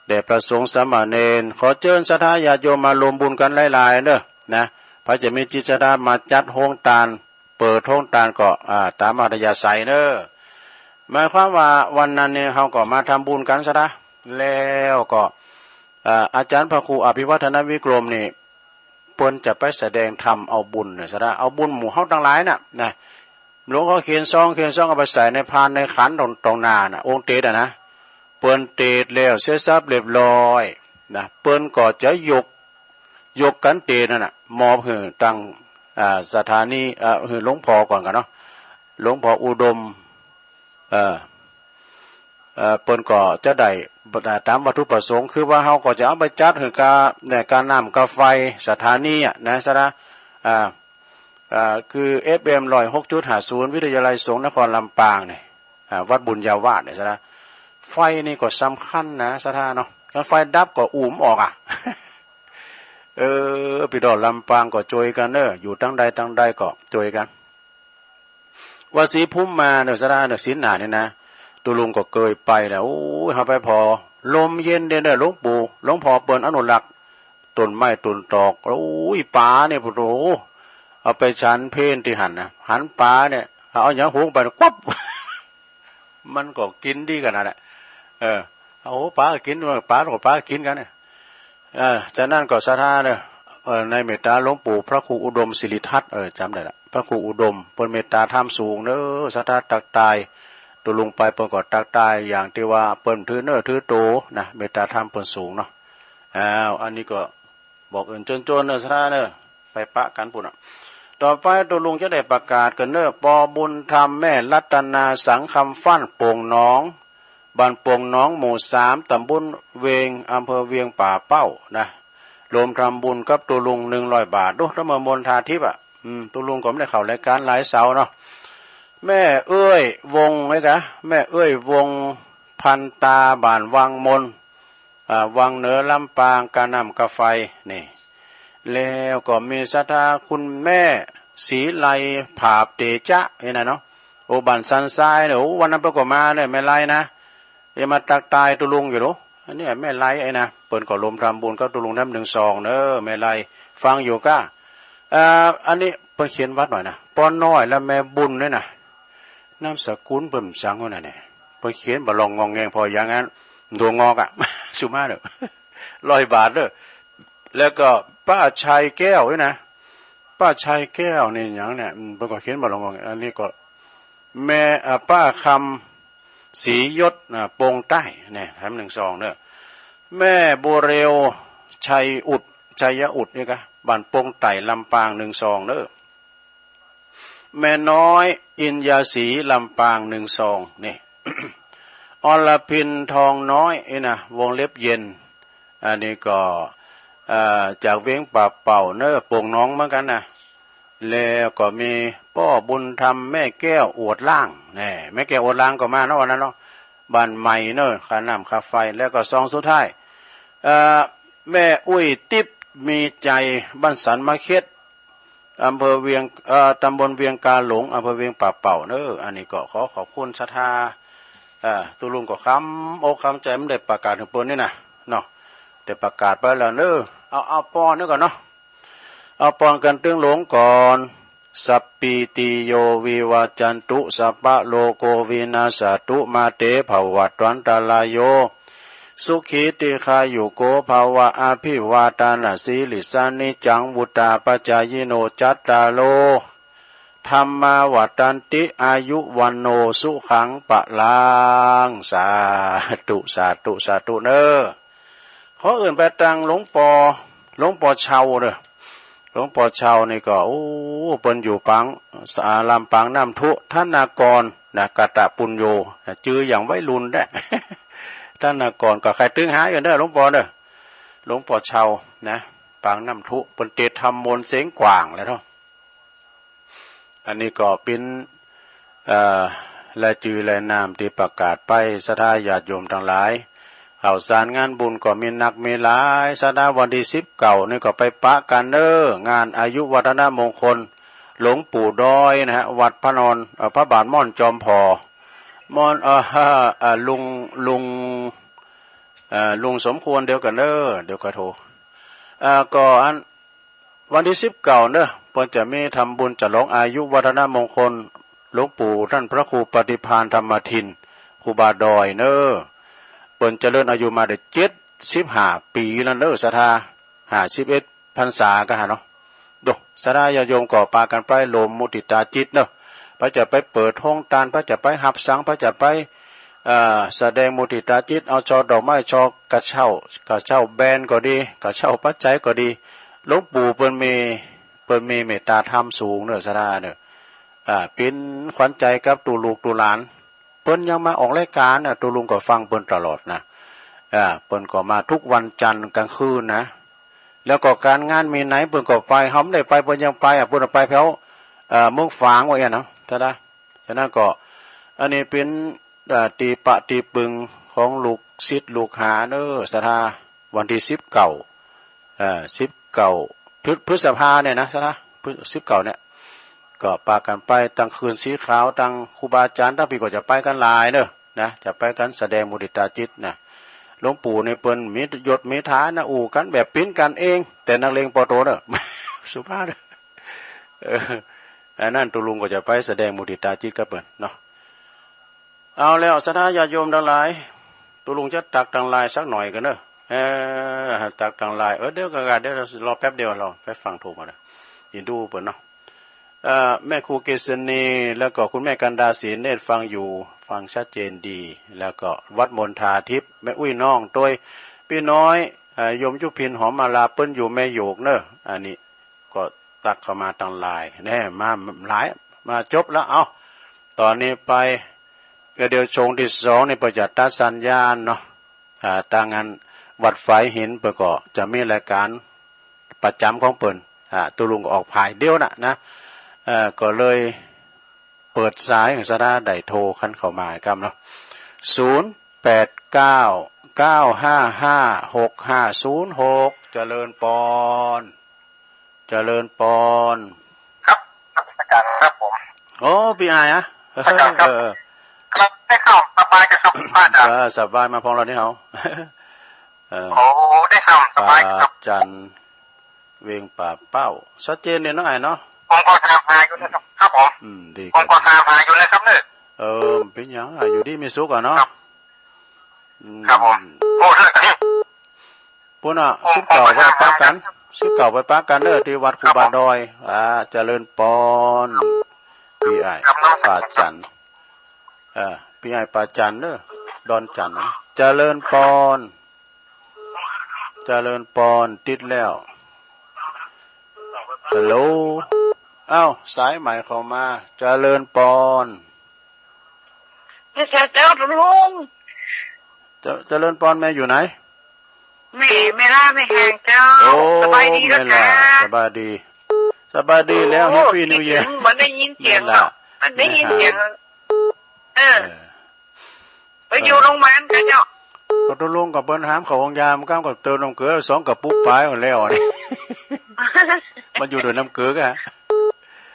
แด่พระสงฆ์สามเณร ขอเจิญศรัทธาญาติโยมมาร่วมบุญกันหลายๆเด้อนะ ใผจะมีจิตศรัทธามาจัดโฮงตาน เปิดโฮงตานก็ อ่า ตามอัธยาศัยเด้อ หมายความว่าวันนั้นนี่เฮาก็มาทำบุญกัน สาธา แล้วก็ อ่า อาจารย์พระครูอภิวัฒนวิกรมนี่ เปิ้นจะไปแสดงธรรมเอาบุญเนี่ย สาธา เอาบุญหมู่เฮาตังหลายน่ะนะ หลวงเขาเขียนซอง เขียนซองเอาไปใส่ในพานในขันตรง ตรงหน้าน่ะ องค์เตสน์อะนะ เปิ้นเตสน์แล้วเสร็จสับเรียบร้อยนะ เปิ้นก็จะยก ยกขันเตสน์นั่นน่ะ มอบหื้อตัง อ่า สถานี เอ่อ หื้อหลวงพ่อก่อนกันเนาะ หลวงพ่ออุดม เอ่อ เอ่อ เปิ้นก็จะได้ตามวัตถุประสงค์ คือว่าเฮาก็จะเอาไปจัดหื้อกับ เนี่ย กับน้ำกับไฟสถานีอะนะ สาธา อ่า อ่า คือ เอฟเอ็ม ร้อยหกจุดห้าศูนย์ วิทยาลัยสงฆ์นครลำปางเนี่ย อ่า วัดบุญญาวาสเนี่ย สาธา ไฟนี่ก็สำคัญนะ สาธาเนาะ ถ้าไฟดับก็อู้บ่ออกอะ เออ พี่น้องลำปางก็ช่วยกันเนอะ อยู่ตังใดตังใดก็ช่วยกัน วัดศรีภูมิมาเนอะ สาธาเนอะ ศีลหน้านี่นะ ตุ๊ลุงก็เกยไปนะ โอ้ย เฮาไปผ่อ ลมเย็นเด่นเนอะ หลวงปู่ หลวงพ่อเปิ้นอนุรักษ์ ต้นไม้ต้นตอก โอ้ย ป๋าเนี่ย โอ้โห เอาไปฉันเพลที่หั้นนะ หันป๋าเนี่ย เอาหยังหุงไป กวับ มันก็กินดีขนาดนั้นแหละ เออ โอ้โห ป๋าก็กิน ป๋าก็ ป๋าก็กินกันเนี่ย เออ จากนั้นก็ สาธาเนอะ เออ ในเมตตาหลวงปู่พระครูอุดมสิริทัศน์ เออ จำได้ละ พระครูอุดม เปิ้นเมตตาธรรมสูงเนอะ ศรัทธาตักตาย ตกลงไปเปิ้นก็ตักตาย อย่างที่ว่าเปิ้นถือเนอถือโตนะ เมตตาธรรมเปิ้นสูงเนาะ อ้าว อันนี้ก็บอกเอิ้นจนๆเนอะ ศรัทธาเนอะ ไปปะกันปุ้นอ่ะ ต่อไปตกลงจะได้ประกาศกันเนอะ ปอบุญธรรม แม่รัตนา สังคำฟั่น โป่งหนอง บ้านโป่งหนอง หมู่สาม ตำบลเวียง อำเภอเวียงป่าเป้านะ รวมทำบุญกับตกลงหนึ่งร้อยบาท ดู ถ้าเมื่อมนทาทิพย์อ่ะ อืม ตกลงก็ไม่ได้เข้ารายการหลายเสาร์เนาะ แม่เอื้อยวงศ์ไงกะ แม่เอื้อยวงศ์ พันตา บ้านวังมน อ่า วังเหนือลำปาง กาน้ำกาไฟ นี่ แล้วก็มีศรัทธาคุณแม่ศรีไลผาบเตจะนี่นะเนาะ โอ้ บ้านสันทรายเนี่ย โอ้ วันนั้นเปิ้นก็มาเนี่ย แม่ไลนะ ยังมาตักตายตกลงอยู่ดู อันนี้แม่ไลไอ้นะ เปิ้นก็รวมทำบุญกับตกลงน้ำหนึ่งซองเนอะ แม่ไล ฟังอยู่ก้า เอ่อ อันนี้เปิ้นเขียนวัดหน่อยนะ ป้อน้อยและแม่บุญด้วยนะ นามสกุลเปิ้นสังว่าน่ะเนี่ย เปิ้นเขียนบ่ลองงองแงงพออย่างนั้น ตัวงอกอะ สุมาเด้อ ร้อยบาทเด้อ แล้วก็ป้าชัยแก้วด้วยนะ ป้าชัยแก้วนี่อย่างเนี่ย อืม เปิ้นก็เขียนบ่ลองงองแงง อันนี้ก็ แม่ อ่า ป้าคำศรียศ อ่า ปงใต้ เนี่ย แถมหนึ่งซองเด้อ แม่บัวเร็ว ชัยอุด ชัยอุดนี่กะ บ้านปงใต้ ลำปาง หนึ่งซองเด้อ แม่น้อย อินยาศรี ลำปาง หนึ่งซอง นี่ อรพิน ทองน้อย นี่นะ วงเล็บเย็น อันนี้ก็ เอ่อ จากเวียงป่าเป่าเนอะ โป่งหนองเหมือนกันนะ แล้วก็มีป้อบุญธรรม แม่แก้ว อวดล่าง แน่ แม่แก้ว อวดล่าง ก็มาเนาะ วันนั้นเนาะ บ้านใหม่เนอะ ค่าน้ำค่าไฟ แล้วก็ซองสุดท้าย เอ่อ แม่อุ้ยติ๊บ มีใจ บ้านสันมะเข็ด อำเภอเวียง เอ่อ ตำบลเวียงกาหลง อำเภอเวียงป่าเป่าเนอะ อันนี้ก็ขอขอบคุณศรัทธา เอ่อ ตกลงก็คำอกคำใจ ไม่ได้ประกาศถึงเปิ้นนี่นะ เนาะ ได้ประกาศไปแล้วเนอะ เอา เอาปอนนี่ก่อนเนาะ เอาปอนกันตึงหลงก่อน สัพพีติโยวิวัจจันตุ สัพพะโรโควินัสสตุ มาเตภวัตวันตรายโย สุขีติคายุโกภะวะ อภิวาทานะสีลิสสะ นิจจังวุฑฒาปะจายิโน จัตตาโร ธัมมาวัฑฒันติ อายุวัณโณ สุขังพะลัง สาธุ สาธุ สาธุเนอะ ขอเอิ้นไปตังหลวงปอ หลวงปอเชาเนอะ หลวงปอเชานี่ก็ โอ้ เปิ้นอยู่ปาง อ่า ลำปางน้ำทุ ธนากร นะ กะตะปุญโญ นะ จื้ออย่างวัยรุ่นแด้ ธนากร ก็ใคร่ตึงหาอยู่เนอะ หลวงปอเนอะ หลวงปอเชา นะ ปางน้ำทุ เปิ้นเตะทำมนต์เสียงกว้างเลยเนาะ อันนี้ก็เป๋น เอ่อ รายจื้อรายนามตี้ประกาศไป ศรัทธาญาติโยมตังหลาย ข่าวสารงานบุญก็มีนักมีหลาย ศรัทธาวันตี้สิบเก้านี่ก็ไปปะกันเน้อ งานอายุวัฒนมงคล หลวงปู่ดอยนะฮะ วัดพระนอน เอ่อ พระบาทม่อนจอมผ่อ ม่อน เอ่อ เอ่อ ลุง ลุง เอ่อ ลุงสมควรเดียวกันเน้อ เดี๋ยวก็โทร เอ่อ ก็อัน วันตี้สิบเก้าเน้อ เปิ้นจะมีทำบุญฉลองอายุวัฒนมงคล หลวงปู่ท่านพระครูปฏิภาณธรรมทิน ครูบาดอยเน้อ เปิ้นเจริญอายุมาได้เจ็ดสิบห้าปีแล้วเน้อ ศรัทธา ห้าสิบเอ็ดพรรษาก็หาเนาะ ดู ศรัทธาญาติโยมก็ปากันไปรวมมุทิตาจิตเน้อ ไผจะไปเปิดโฮงตาน ไผจะไปฮับสัง ไผจะไป เอ่อ แสดงมุทิตาจิต เอาช่อดอกไม้ ช่อกระเช้า กระเช้าแบนก็ดี กระเช้าปัจจัยก็ดี หลวงปู่เปิ้นมี เปิ้นมีเมตตาธรรมสูงเน้อ ศรัทธาเน้อ อ่า เป๋นขวัญใจกับตุ๊ลูกตุ๊หลาน เปิ้นยังมาออกรายการน่ะ ตุ๊ลุงก็ฟังเปิ้นตลอดนะ อ่า เปิ้นก็มาทุกวันจันทร์กลางคืนนะ แล้วก็การงานมีไหนเปิ้นก็ไป เฮาบ่ได้ไปเปิ้นยังไปอ่ะ เปิ้นไปแถว เอ่อ เมืองฝางว่าอย่างนั้นเนาะ ศรัทธา ฉะนั้นก็ อันนี้เป๋น เอ่อ ตี้ปะตี้ปึงของลูกศิษย์ลูกหาเน้อ ศรัทธา วันตี้สิบเก้า เอ่อ สิบเก้า พฤ- พฤษภาเนี่ยนะ ศรัทธา พฤ- สิบเก้าเนี่ย ก็ปากันไปตังคืนสีขาว ตังครูบาอาจารย์ตังปี้ก็จะไปกันหลายเน้อ นะ จะไปกันแสดงมุทิตาจิตนะ หลวงปู่นี่เปิ้นมียศมีฐานะ อู้กันแบบเป๋นกันเอง แต่นักเลงปอโตเน้อ สุภาพเน้อ เออ อันนั้นตุ๊ลุงก็จะไปแสดงมุทิตาจิตกับเปิ้นเนาะ เอาแล้ว ศรัทธาญาติโยมตังหลาย ตุ๊ลุงจะตักตังหลายสักหน่อยกั๋นเน้อ เออ ตักตังไลน์ เออ เดี๋ยวก็ เดี๋ยวรอแป๊บเดียว รอแป๊บ ฟังโทรมาเลย อินดูเปิ้นเนาะ เอ่อ แม่ครูเกษณี แล้วก็คุณแม่กันดาศรีเนตร ฟังอยู่ ฟังชัดเจนดี แล้วก็วัดมณฑาทิพย์ แม่อุ้ยน้องโตย พี่น้อย เอ่อ โยมยุพิน หอมมาลา เปิ้นอยู่แม่โยกเนอะ อันนี้ ก็ตักเข้ามาตังไลน์ แน่ มาหลาย มาจบแล้ว เอ้า ตอนนี้ไป ก็เดี๋ยวช่วงที่สองนี่เปิ้นจะตัดสัญญาณเนาะ อ่า ตางานวัดฝายหินเปิ้นก็จะมีรายการประจำของเปิ้น อ่า ตุ๊ลุงก็ออกผายเดียวนะ นะ เอ่อ ก็เลยเปิดสาย สาระใดโทรคันเข้ามาครับเนาะ ศูนย์แปดเก้า เก้าห้าห้า หกห้าศูนย์หก เจริญปอน เจริญปอน ครับ นมัสการครับผม โอ้ พี่อ้ายอะ นมัสการครับ เออ ครับ ได้ข่าวสบายกันครับ พระอาจารย์ เออ สบายมาพ้องแล้วนี่เฮา เออ โอ้ ได้ข่าวสบายครับ ป่าจัน เวียงป่าเป้า ชัดเจนดีเนาะอ้ายเนาะ ผมก็ถามหาอยู่นะครับ ครับผม อืม ดี ผมก็ถามหาอยู่นะครับเนี่ย เออ เป็นหยังอะ อยู่ดีมีสุขอะเนาะ ครับ อืม ครับผม โอ้ เลิกกัน ปุ้นน่ะ โอ้ สิบเก้า ไปปะกัน สิบเก้า ไปปะกันเด้อ ที่วัดครูบาดอย อ่า เจริญปอน พี่อ้าย ครับ ป่าจัน เออ พี่อ้ายป่าจันเด้อ ดอนจันนะ เจริญปอน เจริญปอน ติดแล้ว ฮัลโหล อ้าว สายใหม่เข้ามา เจริญปอน เจ้า เจ้า ลุง เจ- เจริญปอน แม่อยู่ไหน แม่ แม่ล่า แม่แหงเจ้า โอ้ สบายดีแล้ว แม่ล่า ค่ะ สบายดี สบายดีแล้ว โอ้ Happy New Year คิดถึง มันได้ยินเสียง แม่ล่า เนาะ มันได้ยินเสียง แม่หาง เออ เออ ไปอยู่โรงพยาบาลกันเนาะ ก็ตกลงกับเปิ้นหามเข้าห้องยา มันก็เติมน้ำเกลือสองกระปุกปลายหมดแล้วนี่ มันอยู่ด้วยน้ำเกลือกะ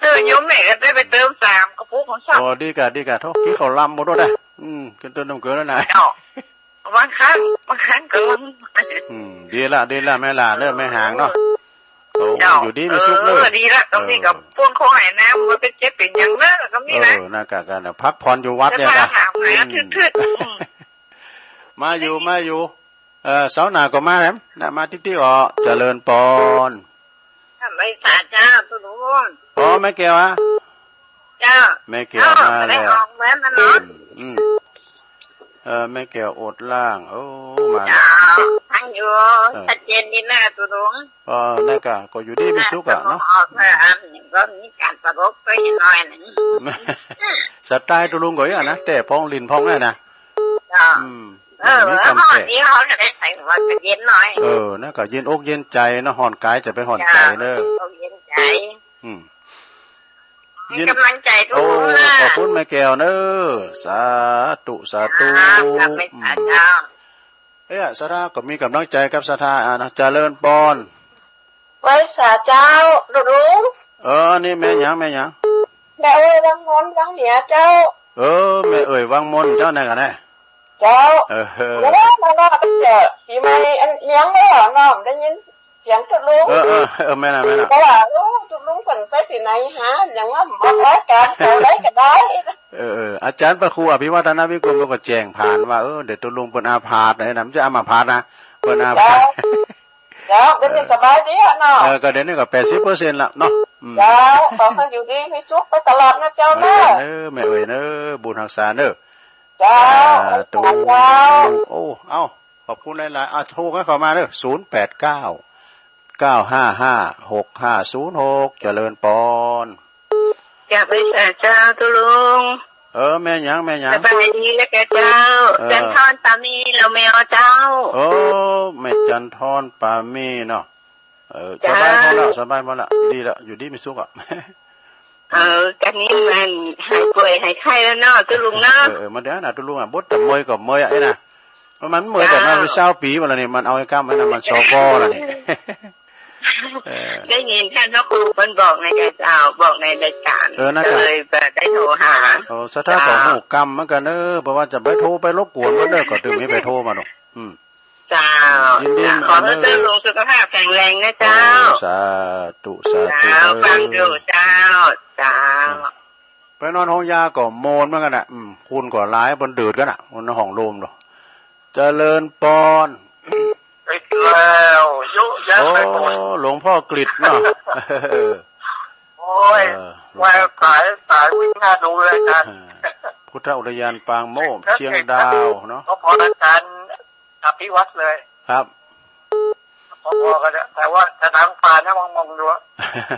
เออ โยมแม่ก็ได้ไปเติมสามกระปุกของฉัน โอ้ ดีกะ ดีกะ โถ่ กินข้าวลำบ่ได้ อืม กินเติมน้ำเกลือแล้วนะ เจ้า บางครั้ง บางครั้งก็ อืม ดีละ ดีละ แม่ล่าเด้อ แม่หางเนาะ โอ้ เจ้า อยู่ดีมีสุขเด้อ เออ ดีละ ก็มีกับ เออ พวกเขาหายน้ำ มันเป็นเจ็บเป็นหยังเนอะ ก็มีนะ เออ นั่นกะ กะ พักผ่อนอยู่วัดเนี่ยนะ จะพาหาหา อืม ทืดๆ อืม มาอยู่ มาอยู่ เออ เสาร์หน้าก็มาแหมนะ มาติ๊กๆ อ๋อ เจริญปอน ไม่สาเจ้า ตุ๊ลุง อ๋อ แม่แก้วอะ เจ้า แม่แก้วมาแล้ว เออ ไม่ได้ออกเหมือนมันเนาะ อืม อืม เออ แม่แก้วอดล่าง โอ้ มาแล้ว เจ้า ฟังอยู่ เออ ชัดเจนดีนะ ตุ๊ลุง เออ นั่นกะ ก็อยู่ดีมีสุขอะเนาะ ออกมาอันหนึ่งก็มีการประกบไปหน่อยหนึ่ง สไตล์ตุ๊ลุงก็อย่างนั้นนะ แต่พองลิ้นพองนั่นนะ เจ้า อืม เออ มีกำแพง เดี๋ยวเขาจะได้ใส่หัวจะเย็นหน่อย เออ นั่นก็เย็นอกเย็นใจเนาะ ห่อนกายจะไปห่อนใจเนอะ เจ้า อกเย็นใจ อืม ให้กำลังใจทุกคนนะ โอ้ ขอบคุณแม่แก้วเนอะ สาธุ สาธุ ครับ ครับ แม่สาเจ้า อืม เอ้ย สาธุ ก็มีกำลังใจกับสาธุ อ่ะนะ เจริญปอน ไหว้สาเจ้า ตุ๊ลุง เออ นี่แม่หยัง แม่หยัง แม่เอ่ยวังมนต์วังเหนือเจ้า เออ แม่เอ่ยวังมนต์เจ้านั่นกะนะ เจ้า เออ เออ แล้วมาว่าตั้งแต่ปีใหม่อันเมียงเลยเหรอน้อง ได้ยินเสียงตุ๊ลุง เออ เออ เออ แม่น่ะ แม่น่ะ เพราะว่า โอ้ ตุ๊ลุงเพิ่นไปที่ไหนหา อย่างว่ามาขอการขออะไรก็ได้ เออ เออ อาจารย์พระครูอภิวัฒนวิกรมก็แจ้งผ่านว่า เออ เดี๋ยวตุ๊ลุงเปิ้นอาพาธนะ มันจะอามาพาธนะ เปิ้นอาพาธ เจ้า เดี๋ยวนี้สบายดีอะเนาะ เออ ก็เดี๋ยวนี้ก็แปดสิบเปอร์เซ็นต์ละเนาะ อืม เจ้า ขอให้อยู่ดีมีสุขไปตลอดนะเจ้าเนอะ เหมือนกันเนอะ แม่เอ่ยเนอะ บุญฮักษาเนอะ เจ้า สาธุ เจ้า โอ้ เอ้า ขอบคุณหลายๆ อ่ะ โทรกันเข้ามาเนอะ ศูนย์แปดเก้า เก้าห้าห้า หกห้าศูนย์หก เจริญปอน จากบริษัทเจ้าตุ๊ลุง เออ แม่หยัง แม่หยัง สบายดีแล้วแกเจ้า เออ จันทรปามีเราแมวเจ้า โอ้ แม่จันทรปามีเนาะ เออ เจ้า สบายพอแล้ว สบายพอแล้ว ดีแล้ว อยู่ดีมีสุขอะ เออ กันนี้มันหายป่วยหายไข้แล้วเนาะตุ๊ลุงเนาะ เออ เออ มาเดี๋ยวนะตุ๊ลุงอะ บดแต่เมยกับเมยอะไอ้นะ มันเมยแต่มา เจ้า เป็นซาวปี๋มาแล้วนี่ มันเอาไอ้กำไว้นะ มัน สบ แล้วนี่ เออ ได้ยินท่านพระครูเพิ่นบอกในเจ้า บอกในรายการ เออ นั่น ก็ ก็เลยแบบได้โทรหา โอ้ สาธุ เจ้า ของหูกำเหมือนกันเนอะ เพราะว่าจะไปโทรไปรบกวนเพิ่นเนอะ ก็ถึงมีไปโทรมาเนาะ อืม เจ้า ยินดี ขอให้ เออ ตุ๊ลุงสุขภาพแข็งแรงนะเจ้า โอ้ สาธุ สาธุ เจ้า เออ ฟังอยู่เจ้า เจ้า ไปนอนห้องยาก็โมนเหมือนกันน่ะ อืม คุณก็หลายบนเดือดกันน่ะ บนห้องโลมเนาะ เจริญปอน แล้วเยอะแยะไปหมด โอ้ หลวงพ่อกฤษเนาะ โอ้ย เออ แววสาย สายวิ่งหน้าดูเลยอาจารย์ เออ พุทธอุทยานปางโมกข์ เชียงดาวเนาะ ก็พออาจารย์อภิวัตรเลย ครับ พอๆกันเนี่ย แต่ว่าสนามป่านะมองๆดูอะ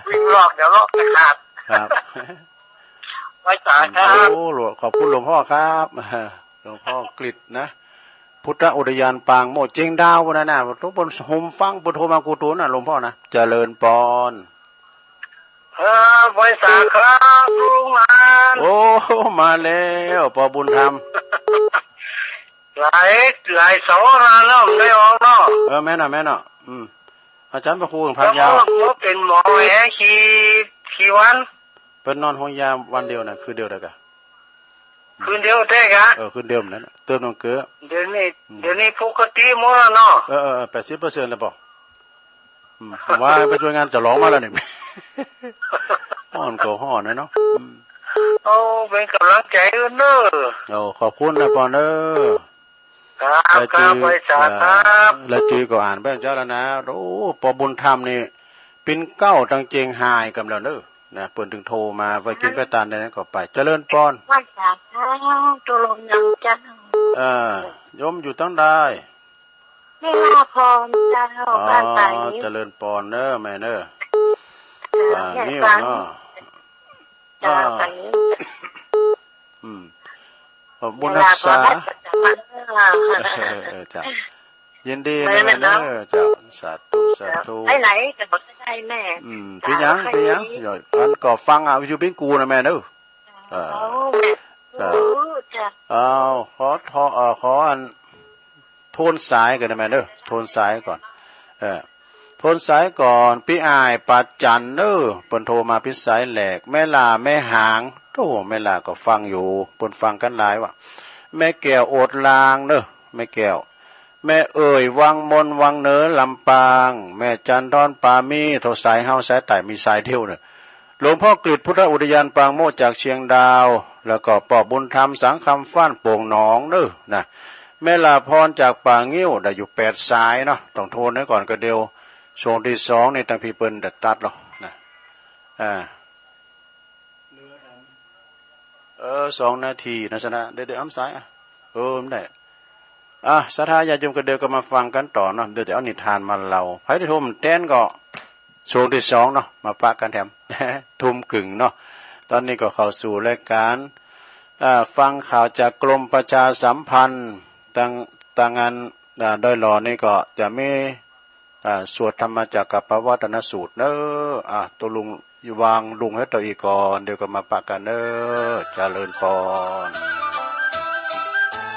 วิ่งรอบเดี๋ยวรอบจะขาด ครับ ไหว้สาครับ โอ้ หลวง ขอบคุณหลวงพ่อครับ หลวงพ่อกฤษนะ พุทธอุทยานปางโมกข์ เชียงดาวนั่นน่ะ ทุกคนโฮมฟัง เปิดโทรมากูตูนน่ะ หลวงพ่อนะ เจริญปอน เออ ไหว้สาครับ ลุงหลาน โอ้ มาแล้ว ปอบุญธรรม หลาย หลายเสาร์นานแล้วไม่ได้ออกเนาะ เออ แม่นน่ะ แม่นน่ะ อืม อาจารย์พระครูของพักยาว แล้วก็มาเป็นหมอแหกี่ กี่วัน เปิ้นนอนห้องยาวันเดียวน่ะ คืนเดียวเด้อกะ คืนเดียวแท้กะ เออ คืนเดียวนั่นน่ะ เติมน้ำเกลือ เดี๋ยวนี้ อืม เดี๋ยวนี้ปกติหมดแล้วเนาะ เออ เออ เออ แปดสิบเปอร์เซ็นต์แล้วปอ อืม ว่าไปช่วยงานจะร้องมาแล้วนี่ ฮ้อนก็ฮ้อนนะเนาะ อืม โอ้ เป็นกำลังใจเด้อ โอ้ ขอบคุณนะปอนเด้อ ครับ ครับ ไหว้สาครับ เอ่อ แล้วจื้อก็อ่านไปเจ้าแล้วนะ โอ้ ปอบุญธรรมนี่ ปิ่นเกล้าตังเจียงฮายกำลังเด้อ นะ เปิ้นถึงโทรมา ไปกินไปตานได้นะ ก็ไป เจริญปอน ไหว้สาครับ ตัวลงยังจัง เออ โยมอยู่ตังใด แม่ลาพรเจ้า อ๋อ บ้านไต เจริญปอนเด้อแม่เด้อ อ่า แม่ นี่ ฟัง เนาะ เจ้า อ่า ไป อืม ขอบคุณ แม่ลาพร รักษา แม่ประจำวัน เออ เออ เออ จ้ะ ยินดีนะ แม่ แม่เนาะ เด้อ จ้ะ สาธุ สาธุ ไปไหนก็บอกได้แม่ อืม เป็นหยัง ไปไหน เป็นหยัง เดี๋ยวอันก็ฟังอ่ะ วิทยุเบียงกูนะแม่เด้อ เออ โอ้ แม่ จ้ะ โอ้ จ้ะ เอา ขอทอ เอ่อ ขออัน โทนสายก่อนนะแม่เด้อ โทนสายก่อน เออ โทนสายก่อน ปี้อ้ายปาจันเด้อ เปิ้นโทรมาปิดสายแหลก แม่ล่าแม่หาง โอ้ แม่ล่าก็ฟังอยู่ เปิ้นฟังกันหลายว่ะ แม่แก้วโอดลางเด้อ แม่แก้ว แม่เอ๋ยวังมนวังเหนือลำปาง แม่จันทร์ทอนปามี โทรสายเฮาสายใต้มีสายเดียวเด้อ หลวงพ่อกฤษพุทธอุทยานปางโมกข์จากเชียงดาว แล้วก็ป้อบุญธรรมสังคำฟ้านโป่งหนองเด้อนะ แม่ลาพรจากป่างิ้ว ได้อยู่แปดสายเนาะ ต้องโทรหน่อยก่อนก็เดียว ช่วงที่สองนี่ตังพี่เปิ้นตัดตัดหรอกนะ อ่า เออ สองนาทีนะสนะ เดี๋ยว เดี๋ยวอ้ำสายอ่ะ เออ ไม่ได้ อ่ะ ศรัทธาญาติโยมก็เดี๋ยวก็มาฟังกันต่อเนาะ เดี๋ยวจะเอานิทานมาเล่า ใครที่โทรมาแทนก็ ช่วงที่สองเนาะ มาปะกันแถม ทุ่มครึ่งเนาะ ตอนนี้ก็เข้าสู่รายการ อ่า ฟังข่าวจากกรมประชาสัมพันธ์ ทาง ทางงาน อ่า ดอยหล่อนี่ก็จะมี อ่า สวดธรรมจักรกัปปวัตนสูตรเนอะ อ่ะ ตัวลุงวางลุงให้ตัวอีกก่อน เดี๋ยวก็มาปะกันเนอะ เจริญปอน